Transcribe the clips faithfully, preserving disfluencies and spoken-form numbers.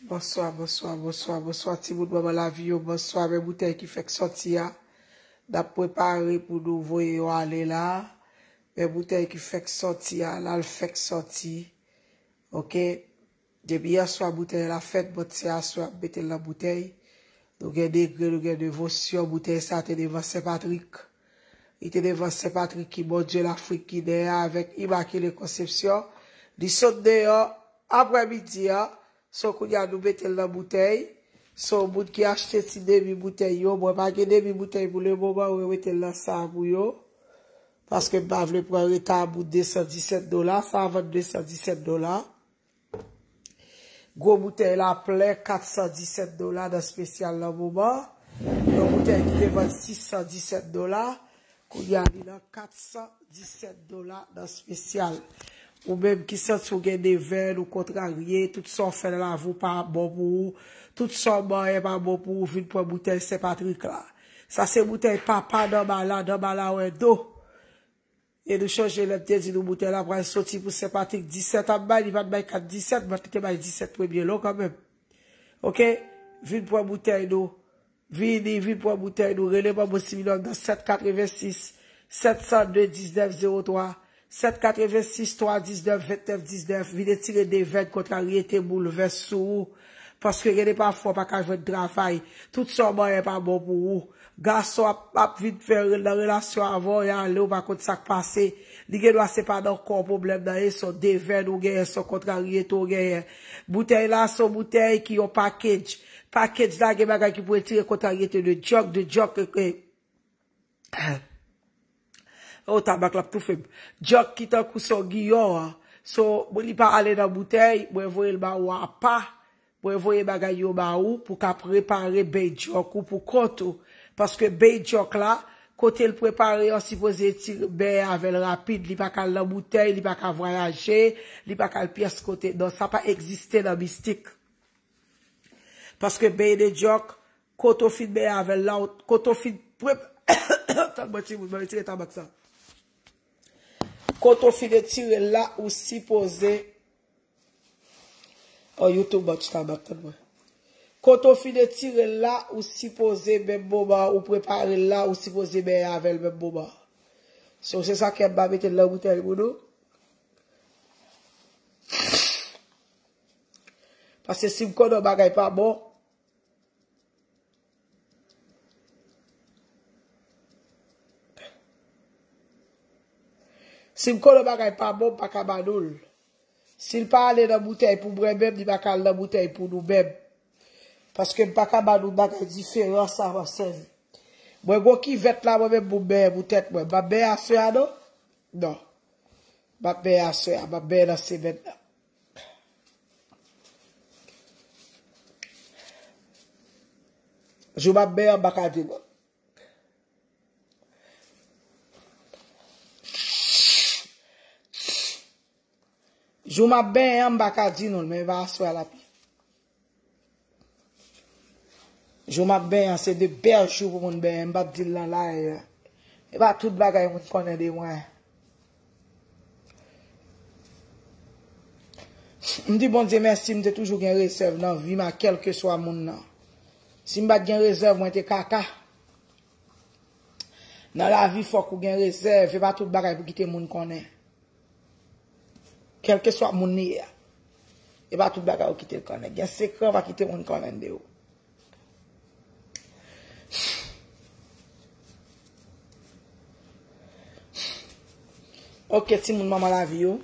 Bonswa, bonswa, bonswa, bonswa, timoun manman lavi yo, bonswa, men boutèy ki fèk sòti a. N ap prepare pou nou voye yo ale la. Men boutèy ki fèk sòti a, la l fèk sòti. Oke? Depi yèswa boutèy la fèt, bon, se aswè ap mete l nan boutèy. Nou gen degre, nou gen devosyon, boutèy sa te devan Sen Patrik. Li te devan Sen Patrik ki Bondye Lafrik Ginen an avèk Imakile Konsepsyon. Li sot deyò aprè midi an. So kounye a nou mete l nan boutèy. So moun ki achte ti demi boutèy yo, mwen pa gen demi boutèy pou lemoman, mwen mete l nan sa pou yo. Paske m pa vle pran reta pou de san disèt dola, sa vann de san disèt dola. Gwo boutèy la plen, kat san disèt dola nan espesyal nan moman. Yon boutèy ki te vann sis san disèt dola, kounye a li nan kat san disèt dola nan espesyal. Ou menm ki santi w gen de vèn, ou kontrarye, tout sa w fè nan lavi w pa bon pou ou, tout sa w manyen pa bon pou ou, vin pran boutèy Sen Patrik la. Sa se boutèy papa Danbala, Danbala wè do. E nou chonje lè m te di nou boutèy la pral soti pou Sen Patrik disèt ap bay, li pa t bay kat disèt, but li te bay disèt premye lo kanmenm. Oke? Vin pran boutèy nou. Vini, vin pran boutèy nou. Rele Manbo Siminòm nan sèt katrevensis, sèt san de, diznèf zewo twa, sèt katrevensis, twa diznèf, vennèf diznèf. Vin etire de vèn kontraryete, boulvès sou ou. Paske gen de pafwa w pa ka jwenn travay. Tout sa w manyen pa bon pou ou. Gason ap, ap vin fè re-, nan relasyon avè w, y ale, w pa konn sa k pase. Li gen dwa se pa nan kò w pwoblèm nan ye, se yon devèn ou genyen, se yon kontraryete w genyen. Boutèy la, se yon boutèy ki yon package. Package la gen bagay ki pou retire kontraryete de djòk, de djòk, e, e, oh, tabak la ap toufe m. Djòk ki tankou se yon giyon an. So, mwen li pa ale nan boutèy, mwen voye l ba ou apa. Mwen voye bagay yo ba ou pou ka prepare bèy djòk ou pou kont ou. Paske bèy djòk la, kote l prepare an sipoze ti bèy avè l rapid, li pa ka al nan boutèy, li pa ka vwayaje, li pa ka al pyès kote. Non, sa pa egziste nan mistik. Paske bèy de djòk, kote w fin bèy avè l la, kote w fin pre-, tann mwen timoun, mwen retire tabak sa. Kote w fin etire l la, ou sipoze Oh, you too much tabak, tann mwen. Kote w fin etire l la, ou sipoze menm moman ou prepare l la, ou sipoze bèy avè l menm moman. So, se sa k fè m pa mete l nan boutèy pou nou. Paske si m konnen yon bagay pa bon, Si m konnen bagay pa bon, m pa ka ba nou l. Si l pa ale nan boutèy pou mwen menm, li pa ka al nan boutèy pou nou menm. Paske m pa ka ba nou bagay diferan sa m ap sèvi. Mwen gon kivèt la, mwen menm pou m benyen pou tèt mwen. M ap benyen aswè a non? Non. M ap benyen aswè a, m ap benyen nan semèn nan. Jou m ap benyen an, m pa ka di non. Jou m ap benyen an, m pa ka di nou l, men e pa aswè a l ap ye. Jou m ap benyen an, se de bèl jou pou moun benyen, m p ap di l nan live. E pa tout bagay moun konnen de mwen. M di Bondye mèsi, m te toujou gen rezèv nan vi m a kèlkeswa moun nan. Si m pa t gen rezèv, mwen te kaka. Nan lavi, fòk ou gen rezèv, e pa tout bagay pou kite moun konnen. Kèlkeswa moun li ye a. E pa tout bagay ou kite l konnen. Gen sekrè, ou pa kite moun konnen de ou. Ok, timoun manman lavi yo.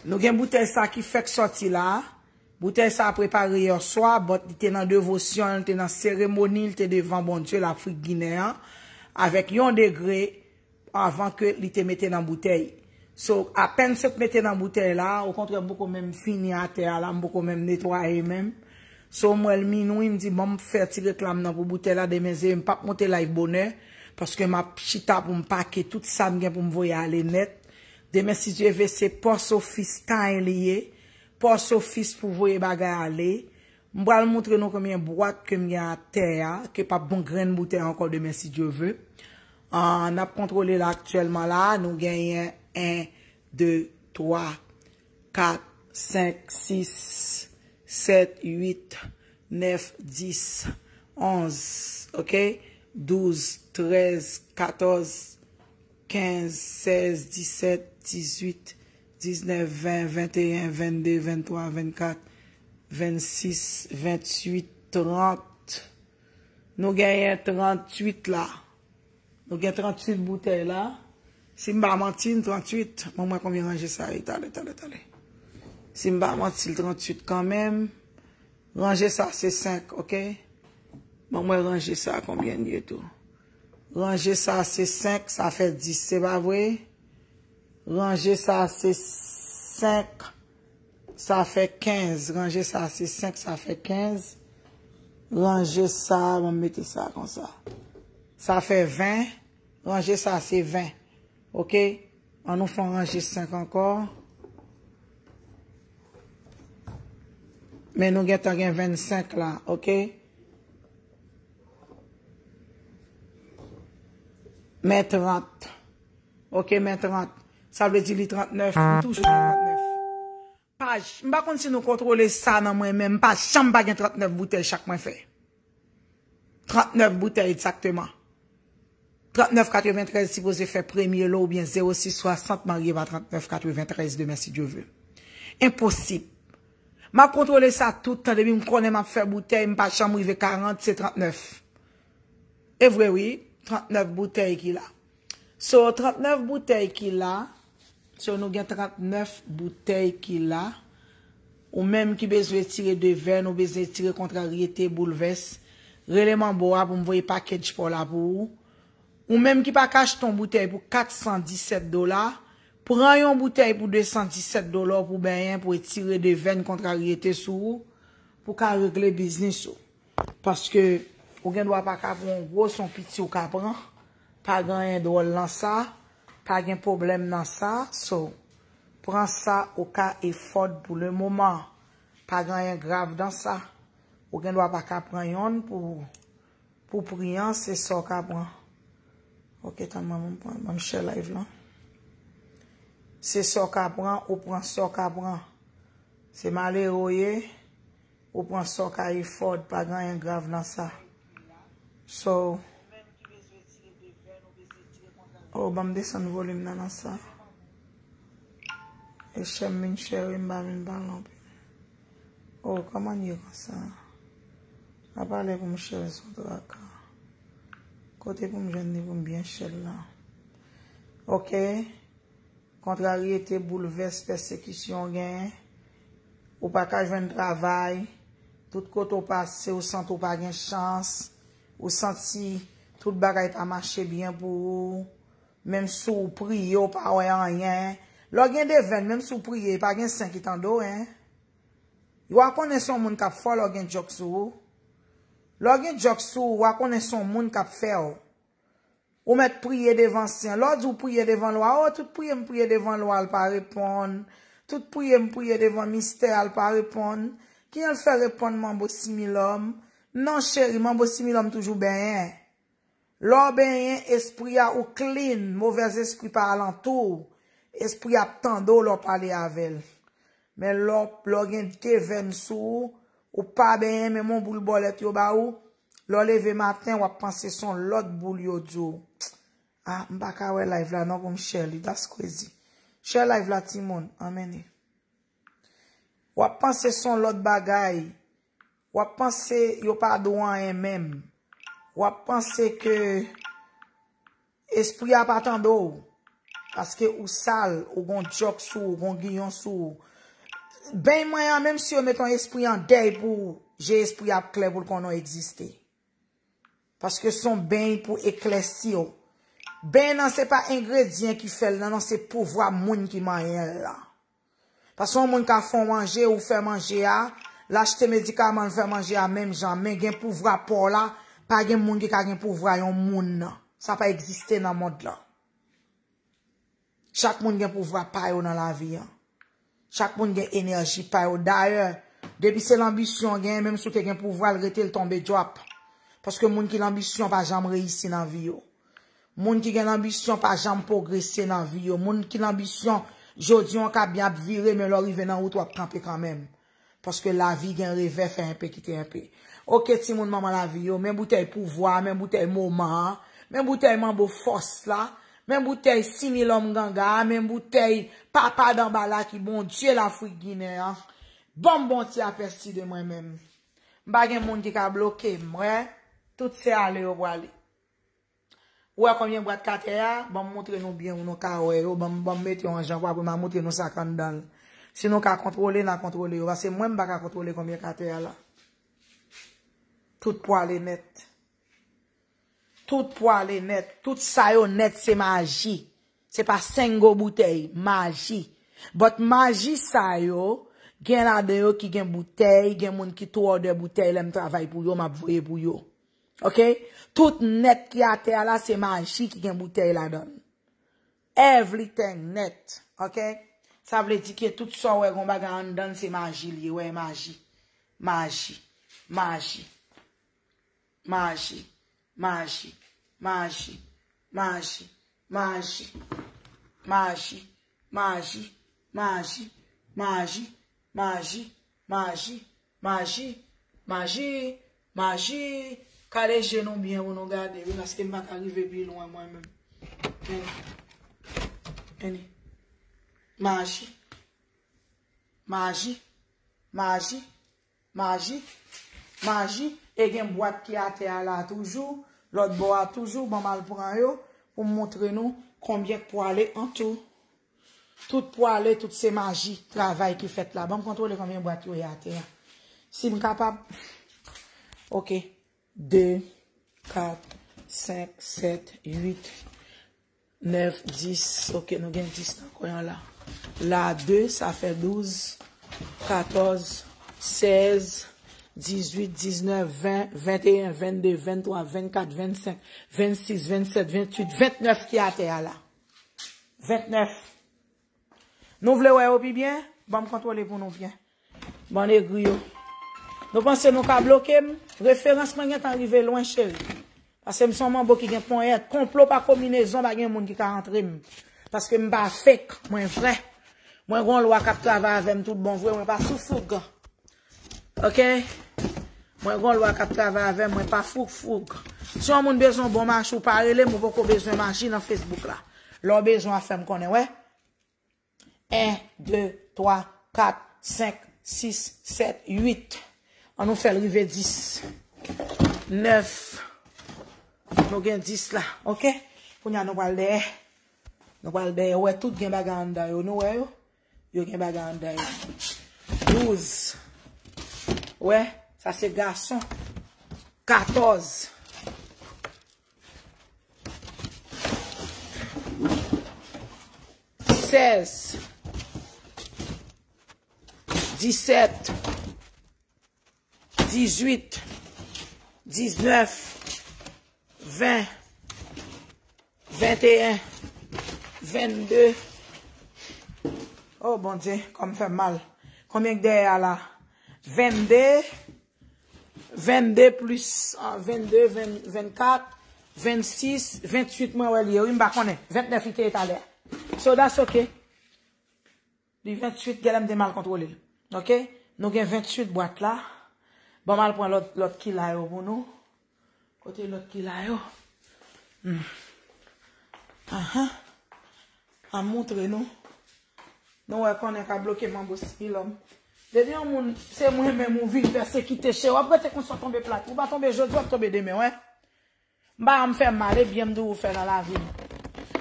Nou gen boutèy sa ki fèk sòti la. Boutèy sa prepare yèswa, but li te nan devosyon, li te nan seremoni, li te devan Bondye Lafrik Ginen an, avèk yon degre avan ke li te mete nan boutèy. So, apèn sot mete nan boutèy la, okontrè, m poko menm fini atè a la, m poko menm netwaye menm. So, m wè l minwi, m di, bon, m fè ti reklam nan pou boutèy la, demen zeye, m p ap monte live bonè, paske m ap chita pou m pake tout sa m gen pou m voye ale nèt. Demen, si Dye ve, se post office time li ye. Post office pou voye bagay ale. M pral montre nou konbyen bwat ke m gen atè a, ke p ap bon grenn boutèy ankò demen si Dye ve. Ah, n ap kontwole la aktyèlman la, nou genyen en, de, twa, kat, senk, sis, sèt, uit, nèf, dis, onz, oke? Douz, trèz, katòz, kenz, sèz, disèt, dizuit, diznèf, ven, venteyen, vennde, venntwa, vennkat, vennsis, venntuit, trant. Nou genyen tranntuit la. Nou gen tranntuit boutèy la. Si m pa manti, l tranntuit. Ban m wè konbyen ranje sa ye. Talè, talè, talè. Si m pa manti, l tranntuit kanmenm. Ranje sa se senk, oke? Ban m wè ranje sa konbyen l ye tou. Ranje sa se senk, sa fè dis, se pa vre? Ranje sa se senk, sa fè kenz. Ranje sa se senk, sa fè kenz. Ranje sa, ban m mete sa konsa. Sa fè ven. Ranje sa se ven. Oke? An nou fè yon ranje senk ankò. Men nou gentan gen vennsenk la, oke? Men trant. Oke, men trant. Sa vle di li trannèf. M toujou gen trannèf. Pa j-, m pa konn si nou kontwole sa nan mwen, men m pa janm pa gen trannèf boutèy chak mwen fè. Trannèf boutèy egzakteman. Trannèf katreventrèz sipoze fè premye lo oubyen zewo sis swasant marye pa trannèf katreventrèz demen si Dye ve. Enposib. M ap kontwole sa tout tan, depi m konnen m ap fè boutèy, m pa janm rive karant, se trannèf. E vre wi, trannèf boutèy ki la. So, trannèf boutèy ki la. So, nou gen trannèf boutèy ki la. Ou menm ki bezwen tire devèn, ou bezwen tire kontraryete, boulvès, rele manbo a pou m voye package pa w la pou ou. Ou menm ki pa ka achte yon boutèy pou kat san disèt dola, pran yon boutèy pou de san disèt dola pou benyen, pou tire devèn, kontraryete sou ou, pou ka regle biznis ou. Paske ou gen dwa pa ka pran yon gwo, se yon piti ou ka pran. Pa gen anyen dwòl nan sa. Pa gen pwoblèm nan sa. So, pran sa ou ka afford pou le moman. Pa gen anyen grav nan sa. Ou gen dwa pa ka pran yonn pou, pou pri an, se sa w ka pran. Ok, tann mwen, mwen pran, mwen share live lan. Se sa w ka pran, ou pran sa w ka pran. Se malere w ye. Ou pran sa w ka afford, pa gen anyen grav nan sa. So, oh, ban m desann volim nan nan sa. E chè m vin chè wi, m pa vin pale anpil. Oh, kòman ye konsa? A pale pou m chè, se yon traka. Kote pou m jwenn li pou m byen chè l la? Ok. Kontraryete, boulvès, pèsekisyon w genyen. Ou pa ka jwenn travay. Tout kote w pase, ou santi w pa gen chans. Ou santi tout bagay pa mache byen pou ou. Menm si w priye, w pa wè anyen. Lè w gen devèn, menm si w priye, pa gen sen ki tande w, en. W a konnen se yon moun k ap fè w lè w gen djòk sou ou. Lè w gen djòk sou ou, w a konnen se yon moun k ap fè w. Ou mèt priye devan sen. Lè w di w priye devan lwa, o, tout priye m priye devan lwa, l pa reponn. Tout priye m priye devan mistè a, l pa reponn. Kijan l fè reponn manbo similòm? Non, cheri, manbo similòm toujou benyen. Lè w benyen, espri a ou clean, movèzespri pa alantou w. Espri a ap tande w lè w pale avè l. Men lè w, lè w gen devèn sou ou, ou pa benyen, menm yon boul bòlèt yo ba ou, lè w leve maten, w ap panse se yon lòt boul yo di w. Ah, m pa ka wè live la non pou m share li. That's crazy. Share live la, timoun. Anmene. W ap panse se yon lòt bagay. W ap panse yo pa di w anyen menm. W ap panse ke espri a pa tande w. Paske ou sal, ou gon djòk sou ou, ou gon giyon sou ou. Beny mwen an, menm si yo met yon espri an dèy pou ou, je espri a ap klè pou l konnen w egziste. Paske se yon beny pou eklèsi w. Beny nan se pa engredyan ki fè l nan, non, se pouvwa moun ki manyen l lan. Paske yon moun ka fè w manje, ou fè manje a, l achte medikaman, l fè manje a menm jan, men gen pouvwa pa w la, pa gen moun ki ka gen pouvwa yon moun nan. Sa pa egziste nan mond lan. Chak moun gen pouvwa pa yo nan lavi an. Chak moun gen enèji pa yo. Dayè, depi se lanbisyon w genyen, menm si w te gen pouvwa, l rete l tonbe djwap. Paske moun ki lanbisyon pa janm reyisi nan vi yo. Moun ki gen lanbisyon pa janm pwogrese nan vi yo. Moun ki lanbisyon, jodi w ka byen ap vire, men lè w rive nan wout, w ap kanpe kanmenm. Paske lavi gen revè, fè enpe kite enpe. Oke, timoun manman lavi yo, men boutèy pouvwa, men boutèy moman an, men boutèy manbo fòs la, men boutèy similòm ganga a, men boutèy papa danba la ki Bondye Lafrik Ginen an. Ban m bon ti apèsi de mwen menm. M pa gen moun ki ka bloke m, wè. Tout se ale yo pwale. Ou wè konbyen bwat k atè a? Ban m montre nou byen pou nou ka wè yo. Ban m, ban m mete yo an jan pou apre m a montre nou sa k anndan l. Si nou ka kontwole, n a kontwole yo. Paske mwen, m pa ka kontwole konbyen k atè a la. Tout pwale nèt. Tout pwale nèt. Tout sa yo nèt, se maji. Se pa sengo boutèy, maji. But maji sa yo, gen ladan yo ki gen boutèy, gen moun ki twò de boutèy, lè m travay pou yo, m ap voye pou yo. Oke? Tout nèt ki atè a la, se maji ki gen boutèy ladan l. Everything nèt. Oke? Sa vle di ke tout sa w wè gon bagay anndan l, se maji li ye, wè, maji. Maji. Maji. Maji. Maji. Maji. Maji. Maji. Maji. Maji. Maji. Maji. Maji. Maji. Maji. Maji. Kale je nou byen pou nou gade, wi, paske m pa ka rive pi lwen mwen menm. Vini. Vini. Maji. Maji. Maji. Maji. Maji. E gen bwat ki atè a la toujou. Lòt bò a toujou. Ban m al pran yo pou m montre nou konbyen k pwale an tou. Tout pwale, tout se maji, travay ki fèt la. Ban m kontwole konbyen bwat yo ye atè a. Si m kapab. Oke. De, kat, senk, sèt, uit, nèf, dis. Oke, nou gen dis nan kwen an la. La, de, sa fè douz, katòz, sèz, dizuit, diznèf, ven, venteyen, vennde, venntwa, vennkat, vennsenk, vennsis, vennsèt, vennuit, ventnèf ki atè a la. Ventnèf. Nou vle wè yo pi byen? Ban m kontwole pou nou byen. Bann egri yo. Nou panse nou ka bloke m? Referans mwen gentan rive lwen, cheri. Paske m se yon manbo ki gen ponyèt. Konplo pa konbinezon, pa gen moun ki ka antre m. Paske m pa fake, mwen vrè. Mwen gon lwa k ap travay avè m tout bon vre, mwen pa sou foug. Oke? Mwen gon lwa k ap travay avè m, mwen pa foug foug. Si yon moun bezwen bon maji, ou pa rele m, ou poko bezwen maji nan Facebook la. Lè w bezwen, w a fè m konnen, wè. En, de, twa, kat, senk, sis, sèt, uit. An nou fè l rive dis. Nèf. Nou gen dis la, oke? Kounye a nou pral dèyè. Nou pral dèyè. Ou wè tout gen bagay anndan yo. Nou wè yo? Yo gen bagay anndan yo. Douz. Ou wè? Sa se gason. Katòz. Sèz, disèt, dizuit, diznèf, ven, venteyen, vennde. Oh Bondye, kò m fè m mal. Konbyen k dèyè a la? Vennde. Vennde plis, ah, vennde, ven, vennkat, vennsis, vennuit mwen wè li ye, wi, m pa konnen. Ventnèf li te ye talè. So that's ok. Li ventuit, genlè m te mal kontwole l. Oke? Nou gen ventuit bwat la. Ban m al pran lòt, lòt ki la yo pou nou. Kote lòt ki la yo? Hmm. Ahan. An montre nou. Nou wè konnen ka bloke manbo sipilòm. Depi yon moun, se mwen menm ou vin pèsekite chè, w ap rete konsa w tonbe plat. Ou pa tonbe jodi, w ap tonbe demen, wè. M pa janm fè mal, e byen m toujou fè nan lavi m.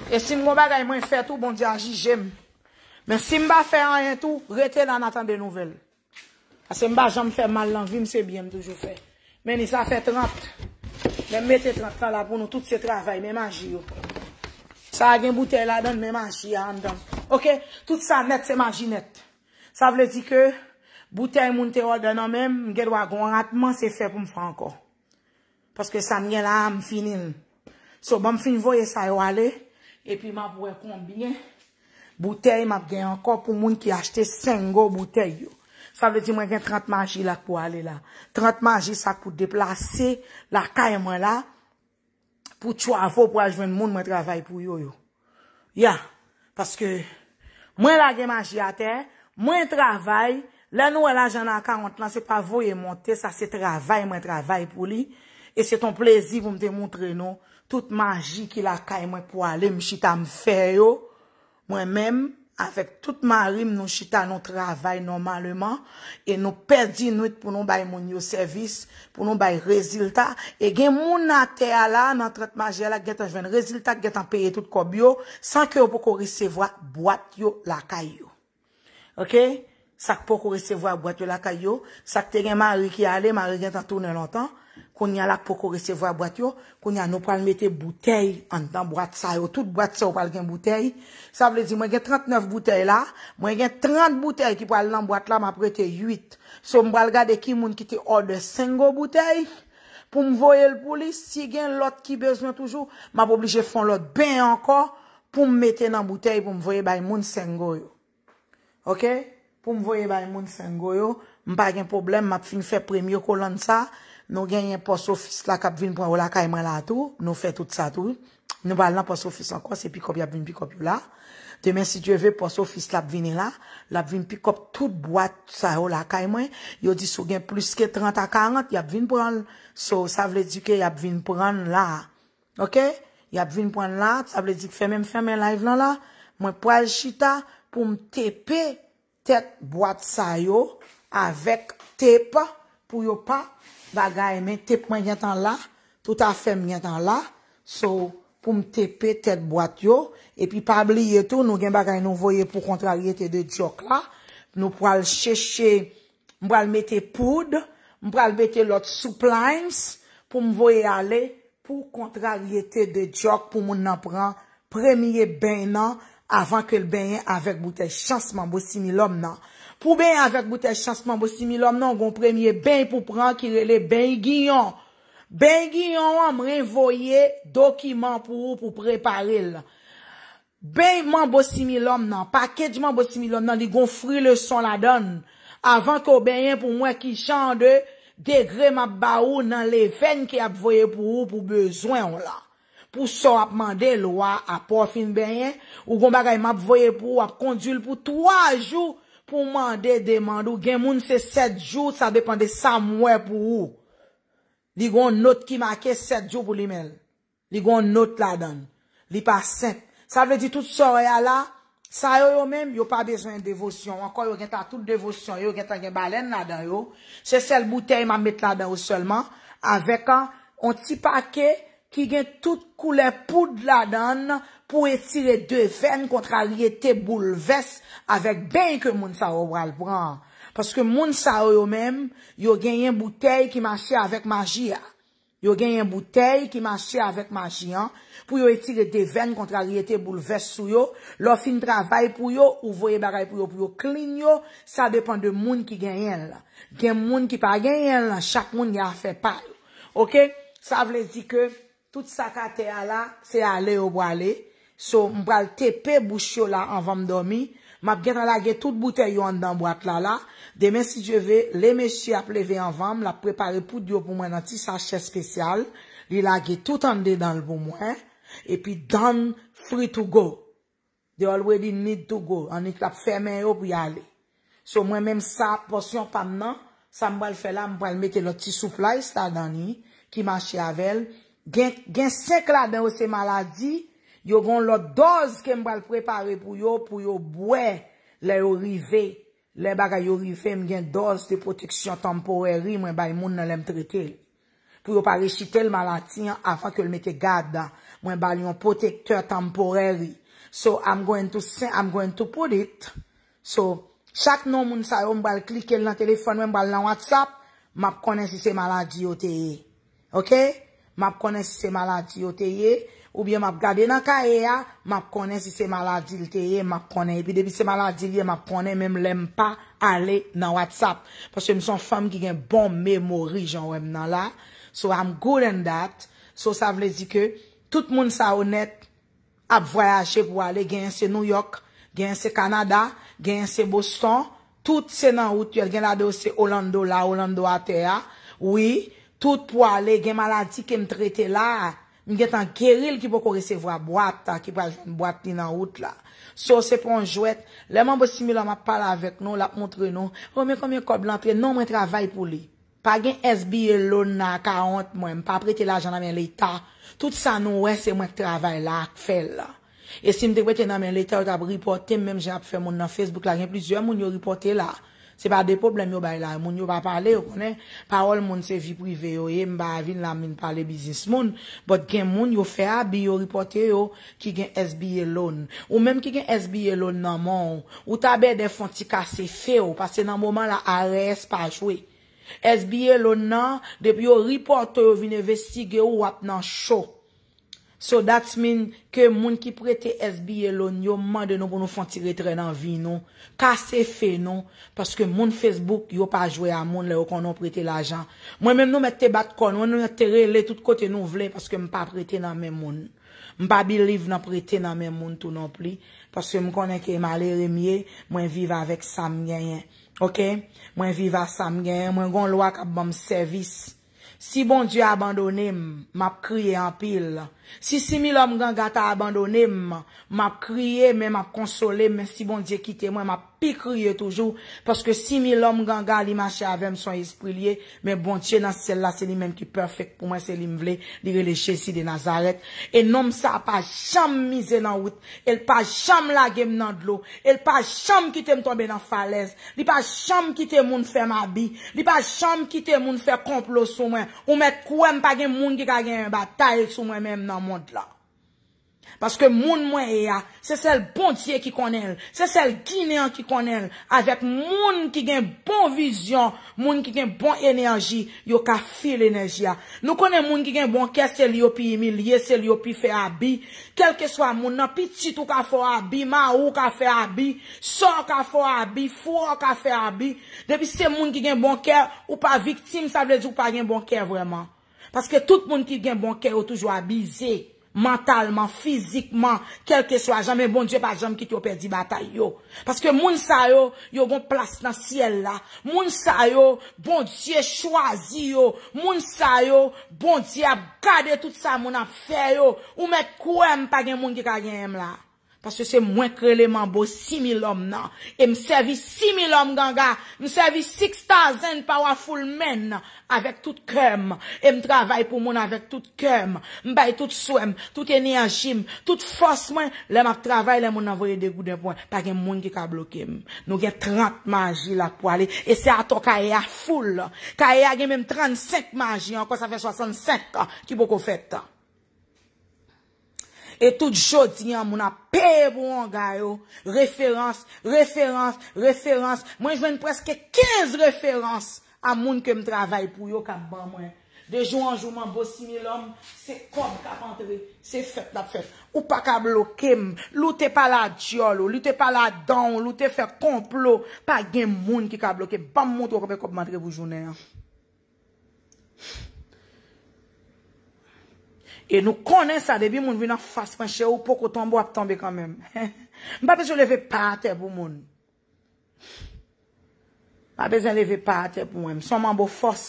E si m gon bagay mwen fè tou, Bondye a jije m. Men si m pa fè anyen tou, rete la n a tande nouvèl. Paske m pa janm fè mal nan vi m, se byen m toujou fè. Men ni sa fè trant. Men m mete trant lan la pou nou, tout se travay, men maji yo. Sa a gen boutèy ladan l, men maji a anndan. Oke, tout sa nèt, se maji nèt. Sa vle di ke boutèy moun te òdè nan men m, m gen dwa gon ratman, se fè pou m fè ankò. Paske sa m gen la a, m fini l. So, ban m fin voye sa yo ale, epi m ap wè konbyen boutèy m ap gen ankò pou moun ki achte sengo boutèy yo. Sa vle di mwen gen trant maji la k pou ale la. Trant maji sa k pou deplase lakay mwen la, pou twavo pou al jwenn moun mwen travay pou yo yo. Ya, paske mwen lage maji atè, mwen travay, Lè nou wè lajan nan akawont lan, se pa voye monte, sa se travay mwen travay pou li. E se t on plezi pou m te moutre nou tout maji ki lakay mwen pou ale, m chita m fè yo. Mwen menm, avèk tout mari m, nou chita, nou travay nòmalman, e nou pèdi nwit pou nou bay moun yo sèvis, pou nou bay rezilta. E gen moun atè a la, nan trant maji a la, ki gentan jwenn rezilta, ki gentan peye tout kòb yo, san ke yo poko resevwa bwat yo lakay yo. Oke? Sa k poko resevwa bwat yo lakay yo, sa k te gen mari ki ale, mari gentan tounen lontan. Kounye a la k poko resevwa bwat yo, kounye a nou pral mete boutèy anndan bwat sa yo. Tout bwat sa yo pral gen boutèy. Sa vle di mwen gen trannèf boutèy la, mwen gen trant boutèy ki pral nan bwat la, m ap rete uit. So m pral gade ki moun ki te òdè sengo boutèy pou m voye l pou li. Si gen lòt ki bezwen toujou, m ap oblije fè yon lòt ben ankò pou m mete nan boutèy pou m voye bay moun sengo yo. Oke? Pou m voye bay moun sengo yo, m pa gen pwoblèm, m ap fin fè premye kolann sa. Nou genyen pòs ofis la k ap vin pran yo lakay mwen la tou. Nou fè tout sa tou. Nou pral nan pòs ofis ankò, se pikòp y ap vin pikòp yo la. Demen, si Dye ve, pòs ofis la ap vini la. L ap vin pikòp tout bwat sa yo lakay mwen. Yo di si w gen plis ke trant a karant, y ap vin pran l. So, sa vle di ke y ap vin pran l la. Oke? Y ap vin pran l la, sa vle di k fèmen m fèmen live lan la. Mwen pral chita pou m tepe tèt bwat sa yo avèk tep pou yo pa bagay, men tep mwen gentan la, tout afè m gentan la. So, pou m tepe tèt bwat yo, epi pa bliye tou, nou gen bagay nou voye pou kontraryete de djòk la. Nou pral chèche, m pral mete poud, m pral mete lòt suplimes pou m voye ale pou kontraryete de djòk pou moun nan pran premye beny nan avan ke l benyen avèk boutèy chans manbo similòm nan. Pou benyen avèk boutèy chans manbo similòm nan, w gon premye beny pou pran ki rele beny giyon. Beny giyon an, mwen voye dokiman pou ou pou prepare l. Beny manbo similòm nan, pakej manbo similòm nan, li gon fri leson ladan l. Avan ke w benyen pou m wè ki jan de degre m ap ba ou nan levèn ke y ap voye pou ou pou bezwen w la. Pou sa w ap mande lwa apre w fin benyen, ou gon bagay m ap voye pou ou, w ap kondui l pou twa jou pou w mande demann ou. Gen moun se sèt jou, sa depann de sa m wè pou ou. Li gon not ki make sèt jou pou li men l. Li gon not ladan l. Li pa senp. Sa vle di tout sa w wè a la, sa yo yo menm, yo pa bezwen devosyon ankò, yo gentan tout devosyon yo, yo gentan gen balèn ladan yo. Se sèl boutèy m ap met ladan yo sèlman, avèk an, on ti pake ki gen tout koulè poud ladan l pou etire devèn, kontraryete, boulvès avèk beny ke moun sa yo pral pran. Paske moun sa yo yo menm, yo genyen boutèy ki mache avèk maji a. Yo genyen boutèy ki mache avèk maji an pou yo etire devèn, kontraryete, boulvès sou yo. Lè w fin travay pou yo, ou voye bagay pou yo, pou yo clean yo, sa depann de moun ki genyen l. Gen moun ki pa genyen l, chak moun gen afè pa yo. Oke? Sa vle di ke tout sa k atè a la, se ale yo prale. So, m pral tepe bouch yo la anvan m dòmi. M ap gentan lage tout boutèy yo anndan bwat la la. Demen, si Dye ve, lemesye ap leve anvan m, l ap prepare poud yo pou mwen nan ti sachè espesyal. Li lage tout anndedan l pou mwen. Epi done, free to go. They already need to go. Annik l ap fèmen yo pou y ale. So, mwen menm sa, pòsyon pa m nan, sa m pral fè la, m pral mete lòt ti supplies ladan li, ki mache avè l. Gen, gen senk ladan yo se maladi, yo gon lòt dòz ke m pral prepare pou yo, pou yo bwè lè yo rive. Lè bagay yo rive, m gen dòz de pwoteksyon temporary mwen bay moun nan lè m trete l. Pou yo pa rechite l maladi an avan ke l mete gad. Mwen ba l yon pwotektè temporary. So, I'm going to send, I'm going to put it. So, chak non moun sa yo, m pral klike l nan telefòn mwen, m pral nan WhatsApp, m ap konnen si se maladi yo te ye. Oke? M ap konnen si se maladi yo te ye, oubyen m ap gade nan kaye a, m ap konnen si se maladi l te ye, m ap konnen. Epi depi se maladi l ye, m ap konnen menm lè m pa ale nan WhatsApp. Paske m se yon fanm ki gen bon memori, jan w wè m nan la. So, I'm good in that. So, sa vle di ke tout moun sa yo nèt ap vwayaje pou ale, genyen se New York, genyen se Kanada, genyen se Boston, tout se nan wout yo, gen ladan yo se Orlando la, Orlando atè a, wi, tout pou ale, gen maladi ke m trete la, M gentan geri l ki poko resevwa bwat, ki pral jwenn bwat li nan wout la. So, se pa yon jwèt. Lè Manbo Similòm ap pale avèk nou, l ap montre nou, o, men konbyen kòb l antre. Non, mwen travay pou li. Pa gen S B A loan nan ka wont mwen. M pa prete lajan nan men Leta. Tout sa nou wè, se mwen k travay la, k fè l la. E si m te prete nan men Leta, yo t ap ripòte m, menm jan y ap fè moun nan Facebook la. Gen plizyè moun yo ripòte la. Se pa de pwoblèm yo bay la. Moun yo pa pale, yo konnen. Pawòl moun se vi prive yo ye. M pa vin la m vin pale biznis moun. But gen moun yo fè abi, yo ripòte yo, ki gen S B A loan. Ou menm ki gen S B A loan nan men w, ou ta bèdè fè yon ti kase fe w, paske nan moman la, I R S pa jwe. S B A loan nan, depi yo ripòte w, yo vin envestige w, w ap nan cho. So that's mean ke moun ki prete S B A loan yo mande nou pou nou fè yon ti retrè nan vi nou, kase fe nou, paske moun Facebook yo pa jwe a moun lè yo konnen w prete lajan. Mwen menm nou mèt te bat kò nou, nou mèt te rele tout kote nou vle paske m pa prete nan men moun. M pa believe nan prete nan men moun tou non pli, paske m konnen ke malere m ye, mwen viv avèk sa m genyen. Oke? Mwen viv a sa m genyen, mwen gon lwa k ap ban m sèvis. Si Bondye abandone m, m ap kriye anpil. Si Similòm Ganga ta abandone m, m ap kriye, men m ap konsole, men si Bondye kite mwen, m ap pi kriye toujou, paske Similòm Ganga, li mache avè m, se yon espri l ye, men Bondye nan syèl la, se li menm ki pèfèk pou mwen, se li m vle, li rele Jezi de Nazarèt. E nonm sa a pa janm mize nan wout, e l pa janm lage m nan dlo, e l pa janm kite m tonbe nan falèz, li pa janm kite moun fè m abi, li pa janm kite moun fè konplo sou mwen. Ou mèt kwè m pa gen moun ki ka genyen batay sou mwen menm nan mond lan. Paske moun mwen ye a, se sèl Bondye ki konnen l, se sèl Ginen an ki konnen l, avèk moun ki gen bon vizyon, moun ki gen bon enèji, yo ka fil enèji a. Nou konnen moun ki gen bon kè, se li yo pi imilye, se li yo pi fè abi. Kèlkeswa moun nan, pitit ou ka fè w abi, mari w ka fè abi, sè w ka fè w abi, frè w ka fè abi. Depi se moun ki gen bon kè, ou pa viktim, sa vle di ou pa gen bon kè vrèman. Paske tout moun ki gen bon kè yo toujou abize, mantalman, fizikman, kèlkeswa jan, men Bondye pa janm kite yo pèdi batay yo. Paske moun sa yo, yo gon plas nan syèl la. Moun sa yo, Bondye chwazi yo. Moun sa yo, Bondye ap gade tout sa moun ap fè yo. Ou mèt kwè m pa gen moun ki ka genyen m la. Paske se mwen k rele Manbo Similòm nan. E m sèvi Similòm Ganga. M sèvi Six Thousand Powerful Men avèk tout kè m. E m travay pou moun avèk tout kè m. M bay tout swè m, tout enèji m, tout fòs mwen. Lè m ap travay, lè moun nan voye de gouden pou mwen, pa gen moun ki ka bloke m. Nou gen trant maji la k pwale. E se atò kaye a full. Kaye a gen menm trannsenk maji ankò, sa fè swasannsenk ki poko fèt. E tout jodi an, moun ap peye pou wonga yo. Referans, referans, referans. Mwen jwenn prèske kenz referans a moun ke m travay pou yo k ap ban mwen. De jou an jou, Manbo Similòm, se kòb k ap antre, se fèt l ap fèt. Ou pa ka bloke m. Lute pa la dyòl ou, lute pa la dan ou, lute fè konplo. Pa gen moun ki ka bloke m. Ban m montre w konbyen kòb m antre pou jounen an. E nou konnen sa, depi moun vin anfas panche, ou poko tonbe, w ap tonbe kanmenm. M pa bezwen leve pa atè pou moun. Pa bezwen leve pa atè pou mwen. M se yon manbo fòs.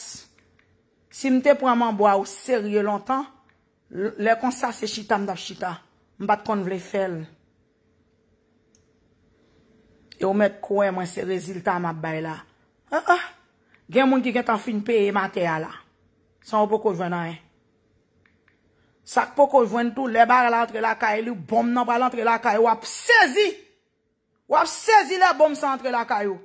Si m te pran manbo a o serye lontan, l- lè konsa se chita m t ap chita. M pa t konn vle fè l. E w mèt kwè mwen se rezilta m ap bay la. Ah, ah. Gen moun ki gentan fin peye m atè a la. San w poko jwenn anyen. Sa k poko jwenn tou, lè bagay la antre lakay li, bonm nan pral antre lakay ou, w ap sezi. W ap sezi lè bonm sa antre lakay ou.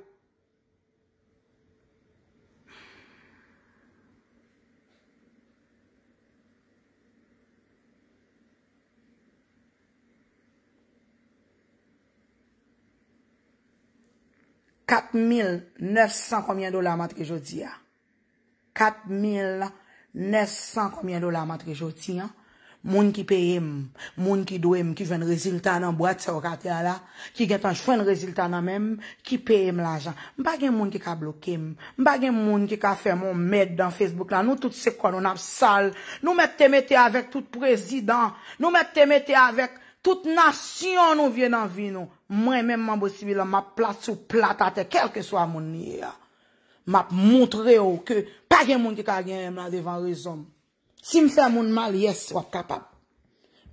Kat mil nèf san konbyen dola m antre jodi a? Kat mil nèf san konbyen dola m antre jodi a? Moun ki peye m, moun ki dwe m, ki jwenn rezilta nan bwat sa yo k atè a la, ki gentan jwenn rezilta nan men m, ki peye m lajan. M pa gen moun ki ka bloke m. M pa gen moun ki ka fè m yon mèd nan Facebook la. Nou tout se kò nou n ap sal. Nou mèt te mete avèk tout prezidan. Nou mèt te mete avèk tout nasyon nou vye nan vi nou. Mwen menm, Manbo Similòm, m ap plat sou plat atè, kèlkeswa moun li ye a. M ap montre w ke pa gen moun ki ka genyen m la devan rezon m. Si m fè moun mal, yes, w ap kapab.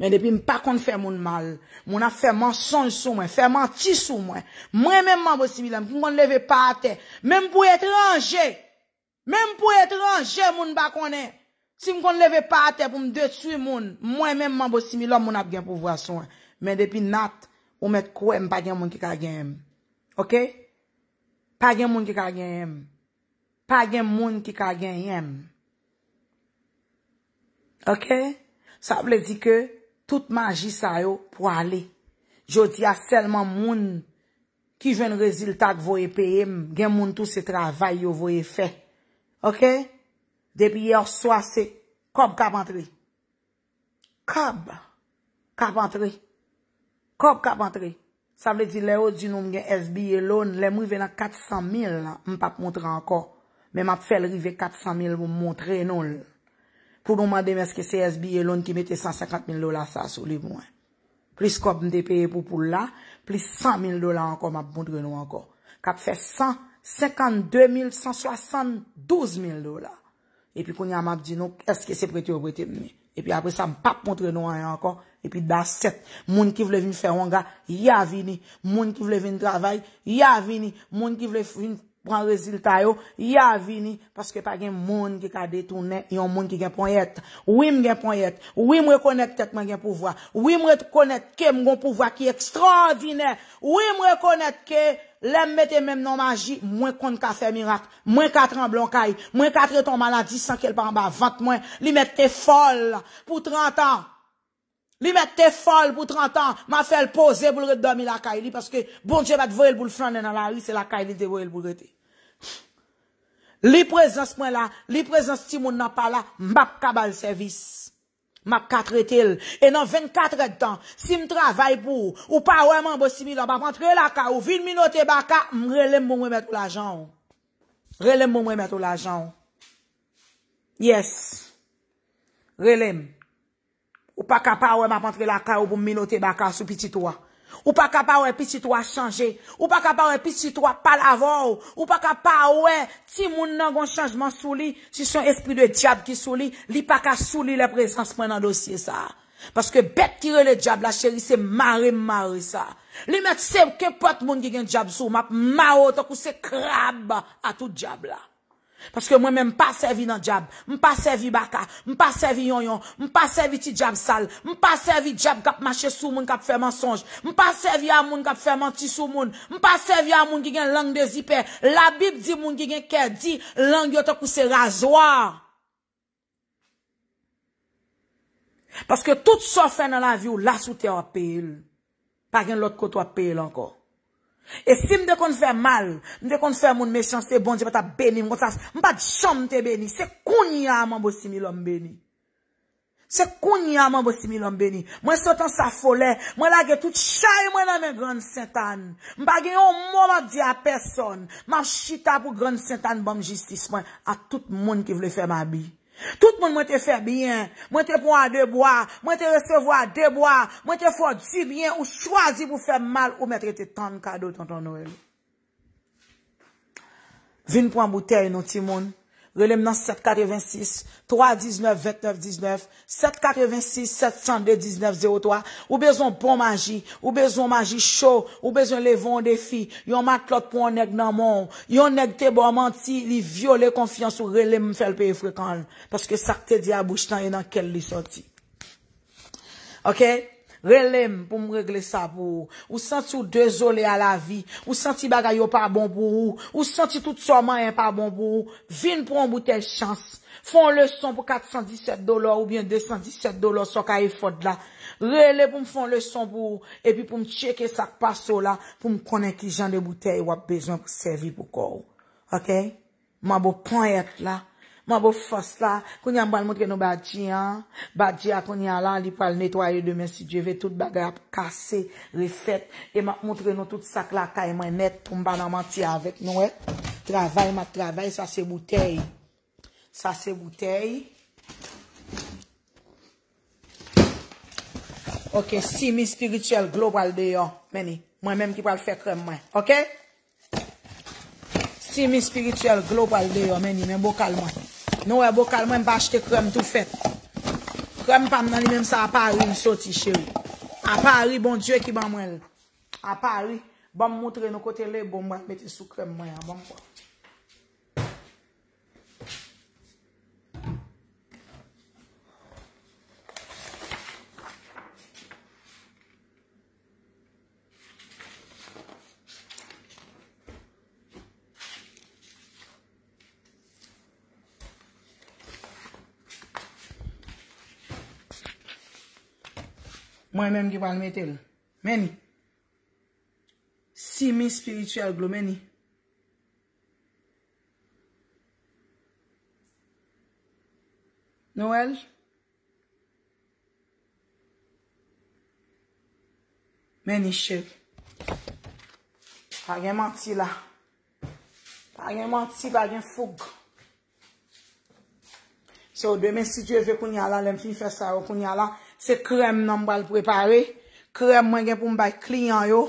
Men depi m pa konn fè moun mal, moun ap fè mansonj sou mwen, fè manti sou mwen. Mwen menm manbo Similan, m ki konn leve pa atè. Menm pou etranje, menm pou etranje, moun pa konnen. Si m konn leve pa atè pou m detwi moun, mwen menm manbo Similòm, moun ap gen pouvwa sou mwen. Men depi Nat, ou mèt kwè m pa gen moun ki ka genyen m. Oke? Pa gen moun ki ka genyen m. Pa gen moun ki ka genyen m. Oke? Sa vle di ke tout maji sa yo pwale. Jodi a sèlman moun ki jwenn rezilta k voye peye m, gen moun tou se travay yo voye fè. Oke? Depi yè swa se kòb k ap antre. Kòb k ap antre. Kòb k ap antre. Sa vle di lè yo di nou m gen S B A loan, lè m rive nan kat san mil, m p ap montre ankò. Men m ap fè l rive kat san mil pou m montre nou l. Pou nou mande m èske se S B A loan ki mete san senkant mil dola sa sou li pou mwen. Plis kòb m te peye pou poul la, plis san mil dola ankò m ap montre nou ankò. K ap fè san senkannde mil san swasanndouz mil dola. Epi kounye a m ap di nou, èske se prete yo prete m li? Epi apre sa, m p ap montre nou anyen ankò. Epi dasèt, moun ki vle vin fè wonga, y a vini. Moun ki vle vin travay, y a vini. Moun ki vle vin pran rezilta yo, y a vini. Paske pa gen moun ki ka detounen yon moun ki gen ponyèt. Wi, m gen ponyèt. Wi, m rekonèt tèt mwen gen pouvwa. Wi, m rekonèt ke m gon pouvwa ki ekstraòdinè. Wi, m rekonèt ke lè m mete men m nan maji, mwen konn ka fè mirak. Mwen ka tranble yon kay. Mwen ka trete yon maladi san ke l pa anba vant mwen. Li mèt te fòl pou trant an. Li mèt te fòl pou trant an. M a fè l poze pou l ret dòmi lakay li paske Bondye pa t voye l pou l flannen nan lari, se lakay li te voye l pou l rete. Li prezans mwen la, li prezans timoun nan pa la, m p ap ka ba l sèvis. M ap ka trete l. E nan vennkat èdtan, si m travay pou ou, ou pa wè manbo Similan p ap antre lakay ou, vin minote baka, m rele m pou m remèt ou lajan w. Rele m pou m remèt ou lajan w. Yes. Rele m. Ou pa ka pa wè m ap antre lakay ou pou m minote baka sou pitit ou a. Ou pa ka pa wè pitit ou a chanje. Ou pa ka pa wè pitit ou a pale avè w. Ou pa ka pa wè timoun nan gon chanjman sou li. Si se yon espri de dyab ki sou li, li pa ka sou li lè prezans mwen nan dosye sa a. Paske bèt ki rele dyab la, cheri, se mare m mare sa. Li mèt se kenpòt moun ki gen dyab sou ou, m ap mare w tankou se krab a tout dyab la. Paske mwen menm m pa sèvi nan dyab, m pa sèvi baka, m pa sèvi yonyon, m pa sèvi ti dyab sal, m pa sèvi dyab k ap mache sou moun k ap fè mansonj, m pa sèvi a moun k ap fè manti sou moun, m pa sèvi a moun ki gen lang de zipè. Labib di moun ki gen kè di, lang yo tankou se razwa. Paske tout sa w fè nan lavi w la sou tè w ap peye l. Pa gen lòt kote w ap peye l ankò. E si m te konn fè mal, m te konn fè moun mechanste, Bondye pa t ap beni m konsa. M pa t janm te beni. Se kounye a manbo Similò m beni. Se kounye a manbo Similò m beni. Mwen sot an sa folè, mwen lage tout chay mwen nan men Grann Sentàn. M pa gen yon mo m ap di a pèsòn. M ap chita pou Grann Sentàn ban m jistis mwen a tout moun ki vle fè m abi. Tout moun mwen te fè byen, mwen te pran a de bwa, mwen te resevwa a de bwa, mwen te fè w dibyen, ou chwazi pou fè m mal, ou mèt rete tann kado Tonton Nwèl. Vin pran boutèy nou, timoun. Rele m nan sèt katrevensis, twa diznèf, vennèf diznèf, sèt katrevensis, sèt san de, diznèf zewo twa. Ou bezwen bon maji, ou bezwen maji cho, ou bezwen leve yon defi, yon matlòt pou yon nèg nan men w. Yon nèg te ba w manti, li vyole konfyans ou, rele m, m fè l peye frekan l. Paske sa k te di a bouch lan e nan kè l li sòti. Oke? Rele m pou m regle sa pou ou. Ou santi w dezole a lavi. Ou santi bagay yo pa bon pou ou. Ou santi tout sa w manyen pa bon pou ou. Vin pran yon boutèy chans. Fè yon leson pou kat san disèt dola oubyen de san disèt dola sa w ka efòd la. Rele pou m fè yon leson pou ou. Epi pou m tcheke sa k pase w la. Pou m konnen ki jan de boutèy w ap bezwen pou sèvi pou kò w. Oke? Manbo ponyèt la. Manbo fòs la. Kounye a m pral montre nou badji an. Badji a kounye a la, li pral netwaye demen si Dye ve. Tout bagay ap kase, refèt. E m ap montre nou tout sa k lakay mwen nèt pou m pa nan manti avèk nou, wè. Travay, m ap travay. Sa se boutèy. Sa se boutèy. Oke, simi espirityèl, dlo pral deyò. Men li. Mwen menm ki pral fè krèm mwen. Oke? Simi espirityèl, dlo pral deyò, men li, men bokal mwen. Nou wè bokal mwen, m pa achte krèm tou fèt. Krèm pa m nan li menm sa a Pari m soti, cheri. A Pari, Bondye ki ban mwen l. A Pari, ban m moutre nou kote l bon m pral mete sou krèm mwen an. Ban m wè. Mwen menm ki pral mete l. Men ni. Simi espirityèl glo, men ni. Noël. Men ni cheri. Pa gen manti la. Pa gen manti, pa gen foug. So, demen, si Dye vle, kounye a la, lè m fin fè sa yo, kounye a la, se krèm nan m pral prepare. Krèm mwen gen pou m bay kliyan yo.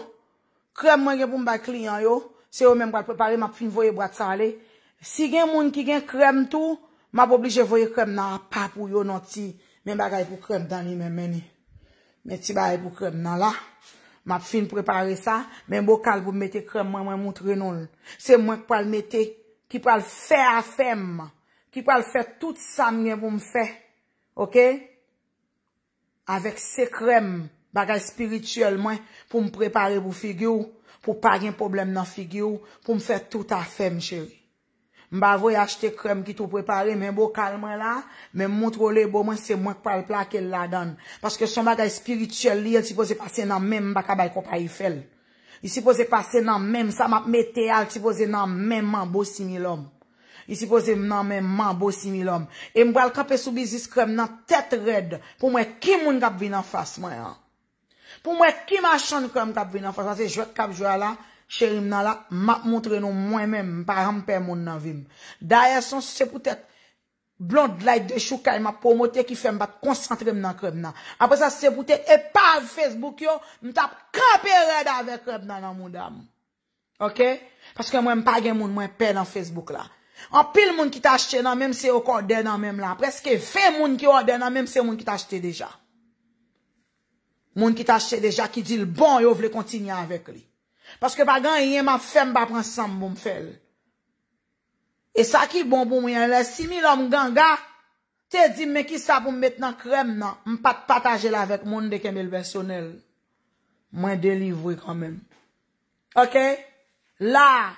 Krèm mwen gen pou m bay kliyan yo, se yo menm pral prepare, m ap fin voye bwat sa ale. Si gen moun ki gen krèm tou, m ap oblije voye krèm nan apa pou yo, non ti. Men bagay pou krèm nan li menm, men ni. Men ti bagay pou krèm nan la. M ap fin prepare sa, men bokal pou m mete krèm mwen, mwen moutre nou l. Se mwen k pral mete, ki pral fè afè m, ki pral fè tout sa m gen pou m fè. Oke? Avèk se krèm, bagay espirityèl mwen, pou m prepare pou figi w, pou pa gen pwoblèm nan figi w, pou m fè tout afè m, cheri. M pa voye achte krèm ki tou prepare, men bokal mwen la, men m moutre w lebo mwen, se mwen k pral plake l ladan l. Paske se yon bagay espirityèl li ye, l sipoze pase nan men m, m pa ka bay konpayi fè l. Li sipoze pase nan men m, sa m ap mete a, l sipoze nan men m, Manbo Similòm. Li sipoze nan men m, Manbo Similòm. E m pral kanpe sou biznis krèm nan tèt rèd pou m wè ki moun k ap vin anfas mwen an. Pou m wè ki machann krèm k ap vin anfas mwen. Se jwèt k ap jwe a la, cheri m nan la, m ap moutre nou mwen menm, m pa janm pè moun nan vi m. Dayè, se yon, se poutèt Blonde Light de Choukay m ap pwomote ki fè m pa t konsantre m nan krèm nan. Apre sa, se poutèt epav Facebook yo, m t ap kanpe rèd avèk krèm nan nan mouda m. Oke? Paske mwen, m pa gen moun mwen pè nan Facebook la. Anpil moun ki t achte nan men m, se yo k òdè nan men m la. Prèske ven moun ki òdè nan men m, se moun ki t achte deja. Moun ki t achte deja, ki di l bon, yo vle kontinye avèk li. Paske pa gen anyen m ap fè, m pa pran san m pou m fè l. E sa ki bon pou mwen an, lè Similòm ganga te di m, men kisa pou m met nan krèm nan, m pa t pataje l avèk moun, m te kenbe l pèsonèl. Mwen delivre kanmenm. Oke? La,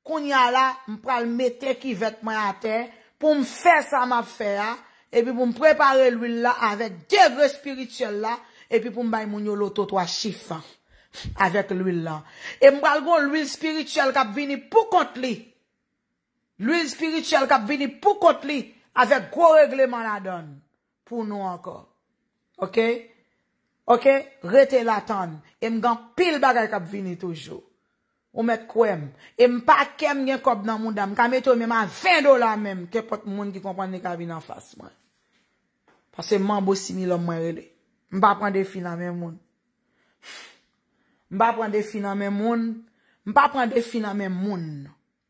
kounye a la, m pral mete kivèt mwen atè pou m fè sa m ap fè a, epi pou m prepare lwil la avèk degre espirityèl la, epi pou m bay moun yo loto twa chif avèk lwil la. E m pral gon lwil espirityèl k ap vini pou kont li. Lwil espirityèl k ap vini pou kont li avèk gwo regleman ladan l pou nou ankò. Oke? Oke? Rete la tann. E m gen anpil bagay k ap vini toujou. Ou mèt kwè m. E m pa kè m gen kòb nan mouda m. M ka mete w menm a ven dola menm. Kenpòt moun ki konprann li ka vin anfas mwen. Paske Manbo Similòm mwen rele. M pa pran defi nan men moun. M pa pran defi nan men moun. M pa pran defi nan men moun.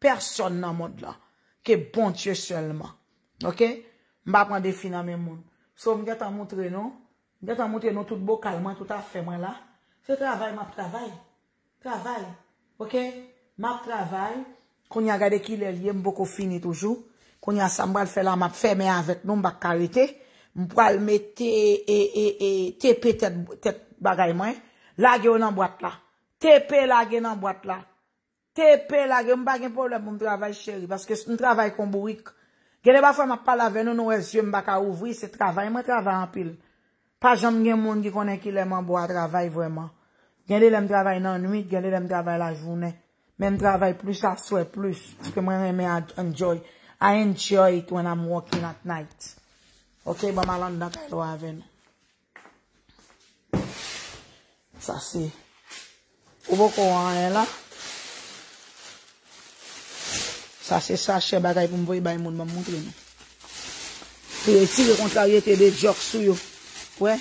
Pèsòn nan mond lan ke Bondye sèlman. Oke? M pa pran defi nan men moun. So, m gentan moutre nou. M gentan moutre nou tout bokal mwen, tout afè mwen la. Se travay m ap travay. Travay. Oke? M ap travay. Kounye a gade kilè l ye, m poko fini toujou. Kounye a sa m pral fè la, m ap fèmen avèk nou, m pa ka rete. M pral mete e, e, e, tepe tèt, tèt bagay mwen. Lage yo nan bwat la. Tepe lage nan bwat la. Tepe lage, m pa gen pwoblèm pou m travay, cheri, paske m travay kon bourik. Gen de pafwa m ap pale avè nou, nou wè zye m pa ka ouvri, se travay mwen travay anpil. Pa janm gen moun ki konnen kilè Manbo a travay vrèman. Gen de lè m travay nan nwit, gen de lè m travay lajounen. Men m travay plis aswè plis, paske mwen renmen a-, enjoy. I enjoy it when I'm working at night. Oke, ban m al anndan kay la avè nou. Sa se. Ou poko wè anyen la. Sa se sachè bagay pou m voye bay moun, ban m moutre nou. Pou yo etire kontraryete de djòk sou yo. Wè.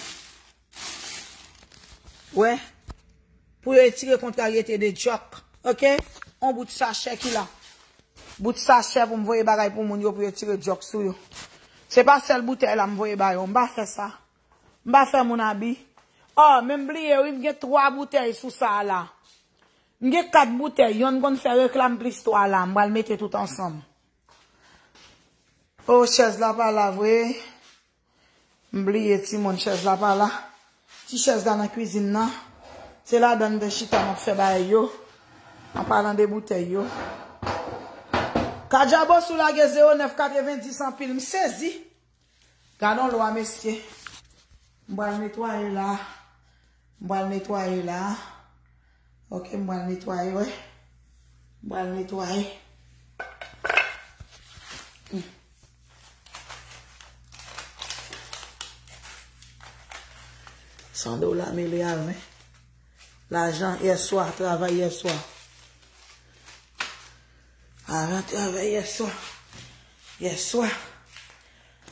Wè. Pou yo etire kontraryete de djòk. Oke? On bout sachè ki la. Bout sachè pou m voye bagay pou moun yo, pou yo tire djòk sou yo. Se pa sèl boutèy la m voye ba yo. M pa fè sa. M pa fè moun abi. Oh, men m bliye wi, m gen twa boutèy sou sa a la. M gen kat boutèy. Yonn konn fè reklam plis twa la. M pral mete tout ansanm. Oh, chèz la pa la vre. M bliye timoun, chèz la pa la. Ti chèz la nan kwizin nan. Se ladan m te chita m ap fè bagay yo. An palan de boutèy yo. Kadja Bosou lage zewo nèf katrevendis anpil, m sezi. Gadon lwa, mesye. M pral netwaye la. M pral netwaye la. Ok, m pral netwaye, wè. M pral netwaye. Hmm. San dola mele al, men. Lajan yèswa, travay yèswa. Lajan travay yèswa. Yèswa.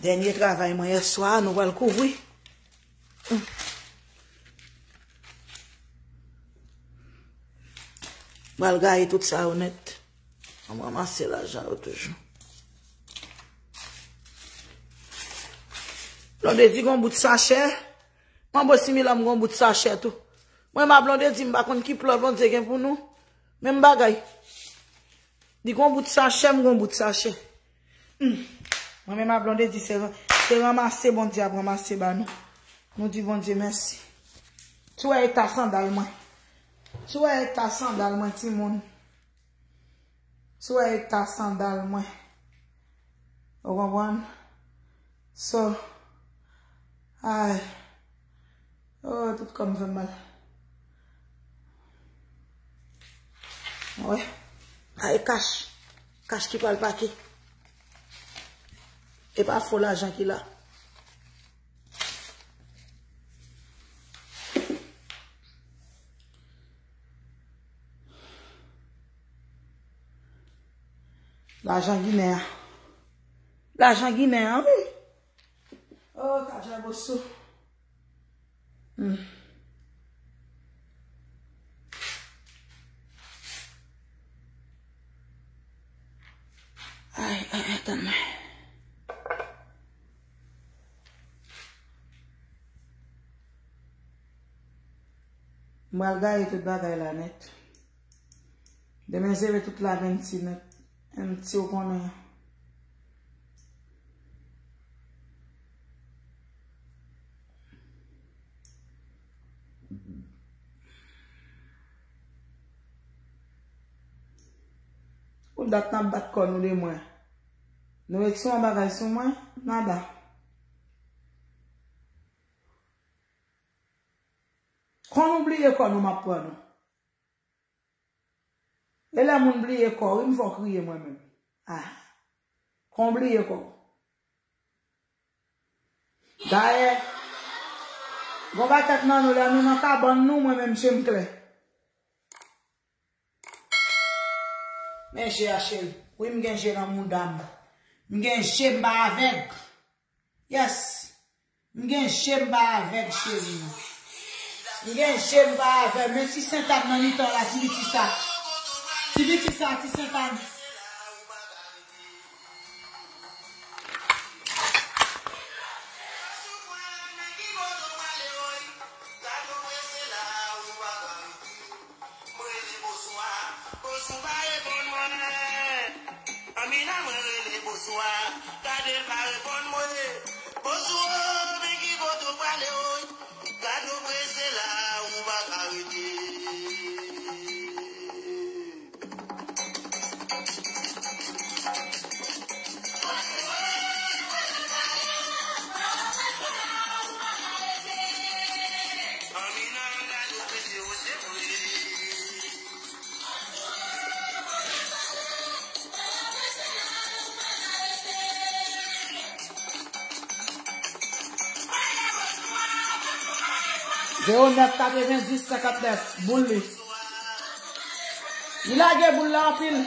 Dènye travay mwen yèswa, nou pral kouvri. Hmm. Pral gaye tout sa yo nèt. An m ranmase lajan yo toujou. Blondedy gon bout sachè. Manbo Similan m gon bout sachè tou. Mwen ma Blondedy m pa konn ki plan Bondye gen pou nou. Menm bagay. Li gon bout sachè, m gon bout sachè. Hmm. Mwen menm a Blondedy se, se ranmase Bondye ap ranmase ba nou. Nou di Bondye mèsi. Si w wè eta sandal mwen. Si w wè eta sandal mwen, timoun. Si w wè eta sandal mwen. Ou konprann? So, ay. Oh, tout kò m fè m mal. Wè. Ay, kach. Kach ki pral pake. E pa fo lajan ki la. Lajan ginen an. Lajan ginen an, wi. Oh, Kadja Bosou. Hmm. Ay, ay, ay, tann mwen. M pral gaye tout bagay la nèt. Demen sere tout la menm ti nèt. Menm ti ou konnen. Ou dat n ap bat kò nou de mwen. Nou met yon bagay sou mwen, nada. Kon nou bliye kò nou m ap pran nou. E lè moun bliye kò, wi, m fè w kriye mwen menm. Ah. Kon w bliye kò. Dayè, gon pakèt nan nou, lè nou nan kabann nou, mwen menm je m klè. Men je a, cheri. Wi, m gen je nan mouda m. M gen je, m pa avèg. Yes. M gen je, m pa avèg, cheri. M gen je, m pa avèg. Men ti sentad nan mitan la, ti piti sa. Ti piti sa, ti sentad. Mwen rele Bosou a, Bosou pa reponn mwen. Amina, mwen rele Bosou a, gade l pa reponn mwen. Bosou o, men ki kote w prale o. Gade w prese la, ou pa ka rete. Zewo nèf katrevendis senkantnèf, boul li. Li lage boul la anpil.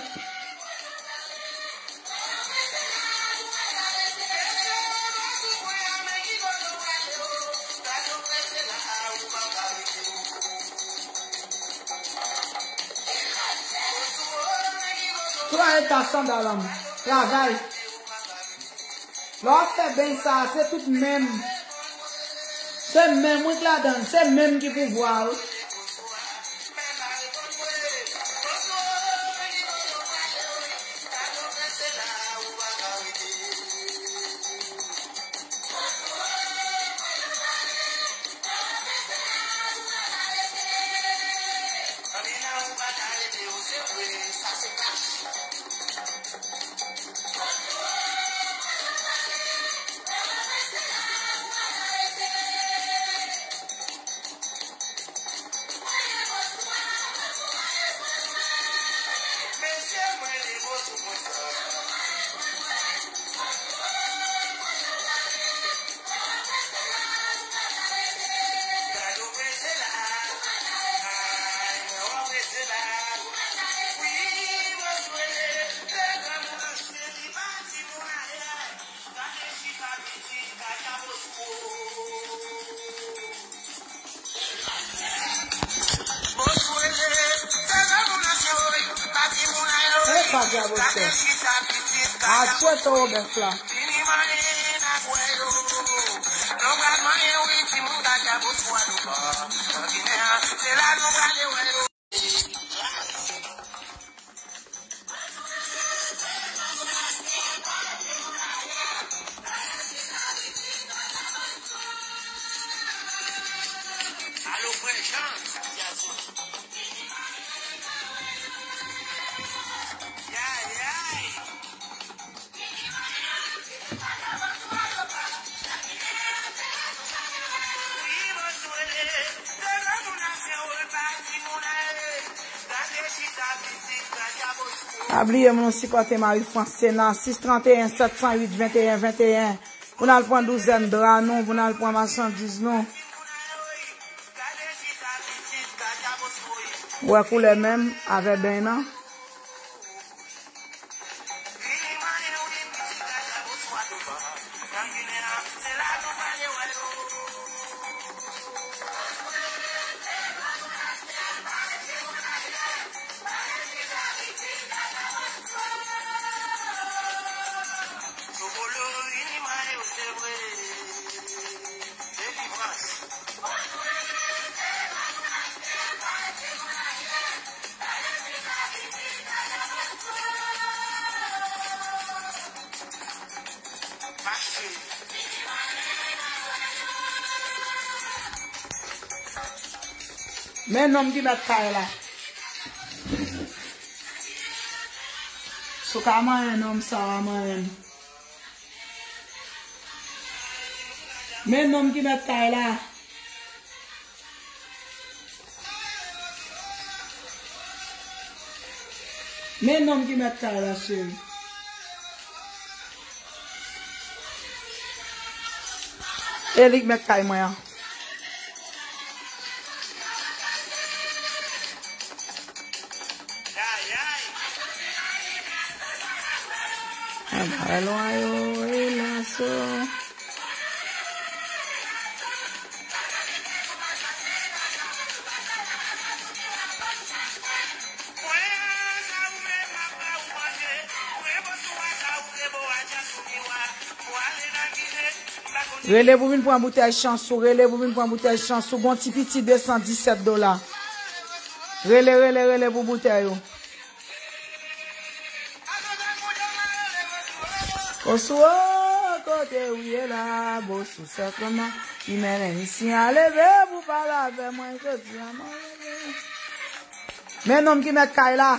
Twa eta sandal an. Travay. Lè w ap fè beny sa a, se tout menm. Se menm wi k ladan l, se menm ki pouvwa a wi. Epa Djabosè. Atchwe towo bèf la. Alo, frè Jan. Yay, yay. Pa bliye, moun sipòte Marie France Sénat, sis trant e en, sèt san uit, venteyen, venteyen. Pou n al pran douzèn dra nou, pou n al pran machandiz nou. Ou wè koulè menm avè beny nan. Men nonm ki mèt kay la. Si w ka manyen nonm sa a, manyen l. Men nonm ki mèt kay la. Men nonm ki mèt kay la, cheri. E li k mèt kay mwen an. Ay, bagay lwa yo, e laso. Rele pou vin pran boutèy chans ou, rele pou vin pran boutèy chans ou, gon ti piti de san disèt dola. Rele, rele, rele pou boutèy ou. Oswo, kote ou ye la, Bosou sèlman ki mennen isi a, leve pou pale avè mwen jodi a, mwen leve. Men nonm ki mèt kay la.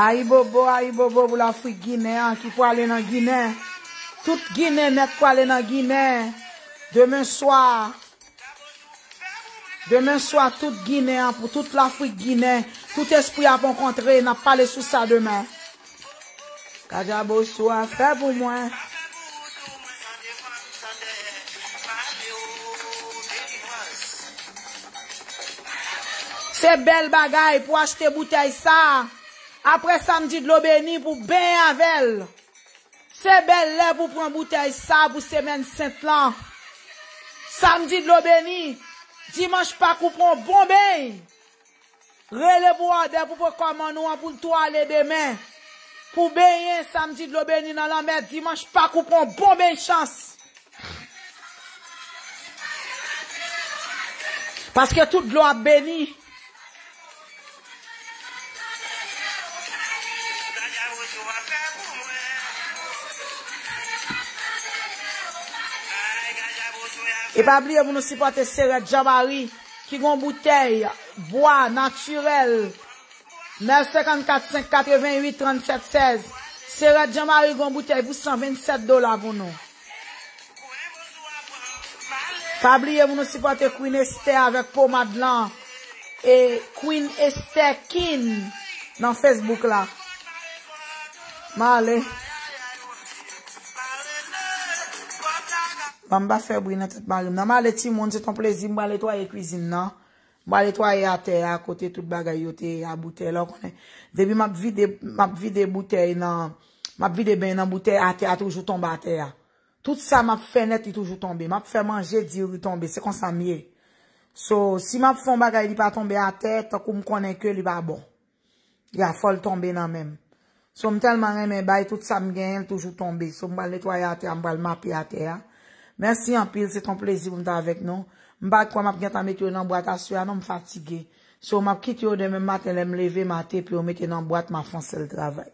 Ayibobo, ayibobo pou Lafrik Ginen an ki prale nan Ginen. Tout Ginen nèt prale nan Ginen. Demen swa. Demen swa, tout Ginen an, pou tout Lafrik Ginen, tout espri ap rankontre, n ap pale sou sa demen. Kadjabosou a fè pou mwen. Se bèl bagay pou achte boutèy sa. Apre samdi dlo beni pou benyen avè l. Se bèl lè pou pran boutèy sa pou semèn sent lan. Samdi dlo beni, dimanch Pak ou pran bon beny. Rele pou òdè pou pran kòmann ou an pou l tou ale demen. Pou benyen samdi dlo beni nan lanmè, dimanch Pak ou pran bon beny chans. Paske tout dlo ap beni. E pa bliye pou nou sipòte Serèt Jan Mari ki gon boutèy bwa natirèl. Nèf senkannkat senk katrevennuit trannsèt sèz. Serèt Jan Mari gon boutèy pou san vennsèt dola pou nou. Pa bliye pou nou sipòte Queen Esther avèk pomad lan. E Queen Esther Kin nan Facebook la. M ale. Ban m pa fè bri nan tèt mari m nan. M ale timoun, se ton plezi. M pral netwaye kwizin nan. M pral netwaye atè a kote tout bagay yo te ye a boutèy la, ou konnen. Depi m ap vide, m ap vide boutèy nan, m ap vide beny nan boutèy, atè a toujou tonbe atè a. Tout sa m ap fè nèt, li toujou tonbe. M ap fè manje, diri tonbe. Se konsa m ye. So, si m ap fè yon bagay, li pa tonbe atè, tankou m konnen ke li pa bon. Ya, fò l tonbe nan men m. So, m tèlman renmen bay, tout sa m genyen, l toujou tonbe. So, m pral netwaye atè a, m pral mape atè a. Mèsi anpil, se ton plezi pou m ta avèk nou. M pa kwè m ap gentan mete yo nan bwat aswè a, non, m fatige. So, m ap kite yo demen maten, lè m leve maten, epi yo mete nan bwat, m a fè yon sèl travay.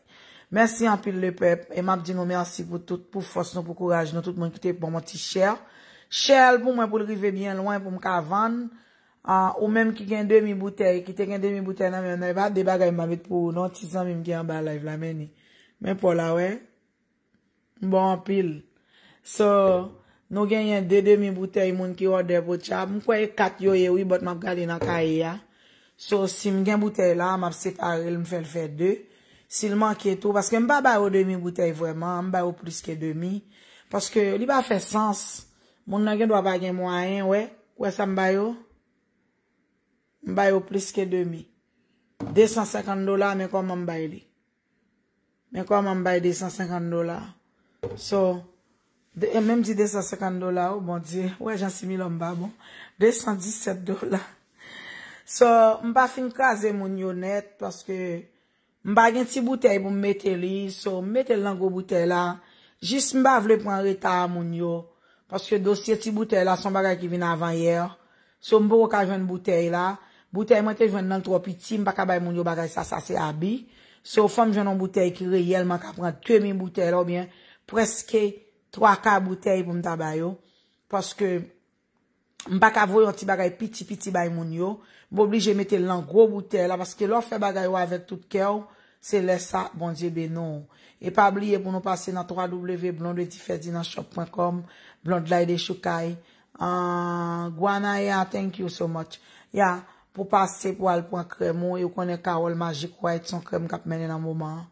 Mèsi anpil, lepèp, e m ap di nou mèsi pou tout, pou fòs nou, pou kouraj nou, tout moun ki te ban m yon ti share. Share l pou mwen, pou l rive byen lwen, pou m ka vann. Ah, ou menm ki gen demi boutèy, ki te gen demi boutèy nan men w, e pa de bagay m pa met pou ou, non, ti zanmi m ki anba live la, men ni. Men pa w la, wè. M ba w anpil. So, nou genyen de demi boutèy moun ki òdè potcha. M kwè e kat yo ye, wi, but m ap gade nan kaye a. So, si m gen boutèy la, m ap separe l, m fè l fè de. Si l manke tou, paske m pa ba yo demi boutèy vrèman, m ba yo plis ke demi. Paske li pa fè sans. Moun nan gen dwa pa gen mwayen, wè. Wè sa m ba yo? M ba yo plis ke demi. De san senkant dola, men kòman m bay li. Men kòman m bay de san senkant dola. So, de, e menm di de san senkant dola, o Bondye, wè jan similòm pa bon. De san disèt dola. So, m pa fin kraze moun yo nèt, paske m pa gen ti boutèy pou m mete li, so, m mete l nan gwo boutèy la. Jis m pa vle pran reta a moun yo, paske dosye ti boutèy la, se yon bagay ki vin avan yè. So, m poko ka jwenn boutèy la. Boutèy mwen te jwenn nan l twò piti, m pa ka bay moun yo bagay sa, sa se abi. So, fò m jwenn yon boutèy ki reyèlman ka pran demi boutèy la, oubyen prèske twa ka boutèy pou m ta ba yo. Paske m pa ka voye yon ti bagay piti, piti bay moun yo. M oblije mete l nan gwo boutèy la, paske lè w fè bagay ou avèk tout kè w, se lè sa Bondye beni w. E pa bliye pou nou pase nan w w w blondediferdinandshop pwen kòm, blond lay de choukay. Ah, Guanaya, thank you so much. Ya, pou pase pou al pran krèm ou, e ou konnen Carole Magic White se yon krèm k ap mennen nan moman an.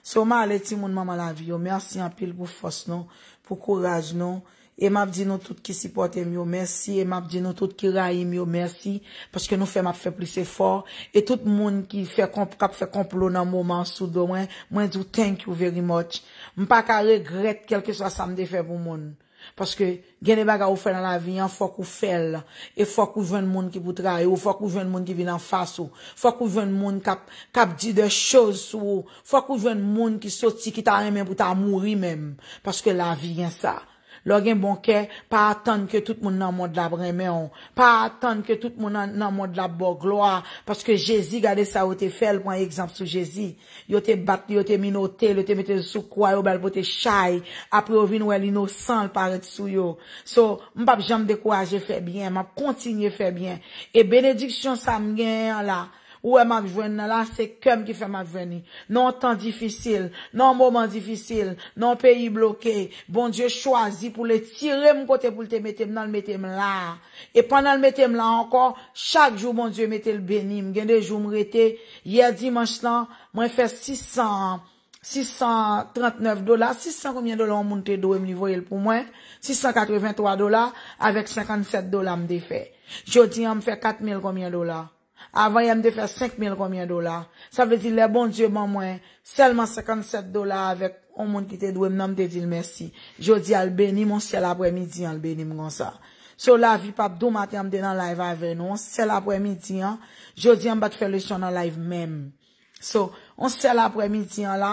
So, m ale timoun manman lavi yo. Mèsi anpil pou fòs nou, pou kouraj nou. E m ap di nou tout ki sipòte m yo mèsi. E m ap di nou tout ki rayi m yo mèsi. Paske nou fè m ap fè plis efò. E tout moun ki fè konp-, k ap fè konplo nan moman an sou do mwen, mwen di w thank you very much. M pa ka regrèt kèlkeswa sa m te fè pou moun. Paske gen de bagay ou fè nan lavi an, fòk ou fè l. E fòk ou jwenn moun ki pou trayi w, fòk ou jwenn moun ki vin anfas ou, fòk ou jwenn moun k ap, k ap di de choz sou ou, fòk ou jwenn moun ki soti, ki ta renmen pou ta mouri menm. Paske lavi gen sa. Lè w gen bon kè, pa atann ke tout moun nan mond la ap renmen w. Pa atann ke tout moun nan, nan mond la ap ba w glwa. Paske Jezi, gade sa yo te fè l, pran egzanp sou Jezi. Yo te bat li, yo te minote l, yo te mete l sou kwa, yo ba l pote chay. Apre yo vin wè l inosan, l parèt sou yo. So, m p ap janm dekouraje fè byen, m ap kontinye fè byen. E benediksyon sa m genyen an la, ou wè m ap jwenn nan la, se kè m ki fè m ap jwenn li. Nan yon tan difisil, nan yon moman difisil, nan yon peyi bloke, Bondye chwazi pou l etire m kote pou l te mete m nan, l mete m la. E pandan l mete m la ankò, chak jou Bondye mete l beni m. Gen de jou m rete, yè dimanch lan, mwen fè sis san sis san trannèf dola, sis san konbyen dola yon moun te dwe m, li voye l pou mwen, sis san katrevenntwa dola, avèk senkannsèt dola m te fè. Jodi an, m fè kat mil konbyen dola? Avan yè, m te fè senk mil konbyen dola? Sa vle di, lè Bondye ban mwen sèlman senkannsèt dola avèk yon moun ki te dwe m nan, m te di l mèsi. Jodi a, l beni m, yon sèl aprèmidi an, l beni m konsa. So, lavi p ap dou, maten an, m te nan live avè nou, yon sèl aprèmidi an, jodi an, m pa t fè leson nan live menm. So, yon sèl aprèmidi an la,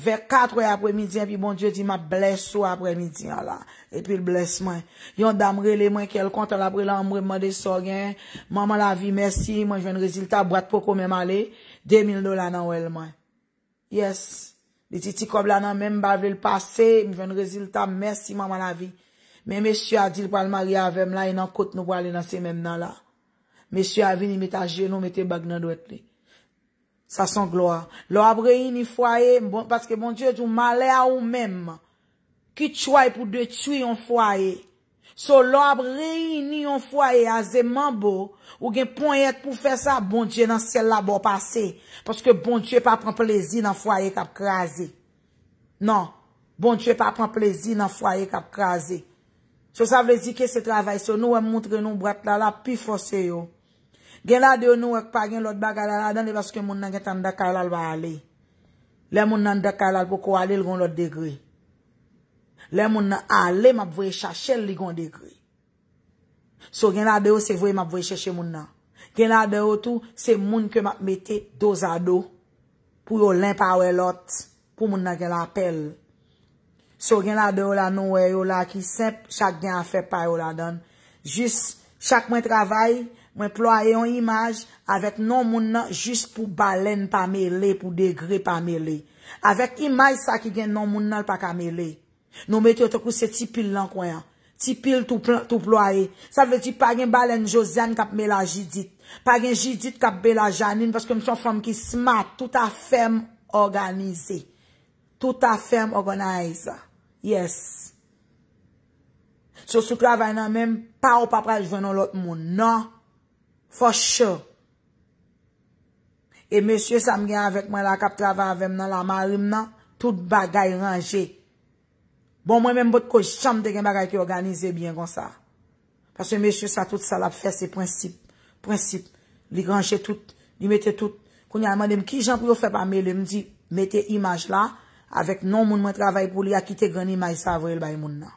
vè kat è aprèmidi an, epi Bondye di, "M ap bless ou aprèmidi an la." Epi l bless mwen. Yon dam rele mwen, kè l kontan, l ap rele anmwe, mande sa w gen. "Manman Lavi, mèsi, mwen jwenn rezilta, bwat poko menm ale, de mil dola nan wèl mwen." Yes. Li di, "Ti kòb la nan men m, m pa vle l pase, m jwenn rezilta, mèsi, Manman Lavi." Men mesye a di l pral marye avè m la, e nan kot nou prale nan semèn nan la. Mesye a vini, met ajenou, mete bag nan dwèt li. Sa se yon glwa. Lè w ap reyini fwaye, bon, paske Bondye di w malè a ou menm ki try pou detwi yon fwaye. So, lè w ap reyini yon fwaye, aze manbo, ou gen ponyèt pou fè sa, Bondye nan syèl la ba w pase. Paske Bondye pa pran plezi nan fwaye k ap kraze. Non, Bondye pa pran plezi nan fwaye k ap kraze. So, sa vle di ke se travay, so, nou wè m moutre nou bwat la, la pi fò se yo. Gen ladan yo nou wè k pa gen lòt bagay la ladan, e paske moun nan gentan anndan kay la, l pa ale. Lè moun nan anndan kay la, l poko ale, l gon lòt degre. Lè moun nan ale, m ap voye chache l, li gon degre. So, gen ladan yo, se voye m ap voye chèche moun nan. Gen ladan yo tou, se moun ke m ap mete dozado pou yo len pa wè lòt, pou moun nan gen lapèl. So, gen ladan yo la, nou wè yo la ki senp, chak gen afè pa yo ladan l. Jis, chak mwen travay, mwen plwaye yon imaj avèk non moun nan jis pou balèn pa mele, pou degre pa mele. Avèk imaj sa ki gen non moun nan, l pa ka mele. Nou mete yo tankou se ti pil nan kwen an. Ti pil tou plan, tou plwaye. Sa vle di pa gen balèn Josiane k ap mele a Jidit. Pa gen Jidit k ap mele a Janine, paske m se yon fanm ki smart, tout afè m òganize. Tout afè m organize. Yes. So, si w travay nan men m, pa ou pa pral jwenn yon lòt moun, non. For sure. E mesye sa m gen avèk mwen la, k ap travay avè m nan, la mari m nan, tout bagay ranje. Bon, mwen menm, m potko janm te gen bagay ki òganize byen konsa. Paske mesye sa, tout sa l ap fè, se prensip. Prensip. Li ranje tout, li mete tout. Kounye a, l mande m, "Kijan pou yo fè pa mele?" M di, "Mete imaj la, avèk non moun mwen travay pou li a, kite grenn imaj sa, voye l bay moun nan."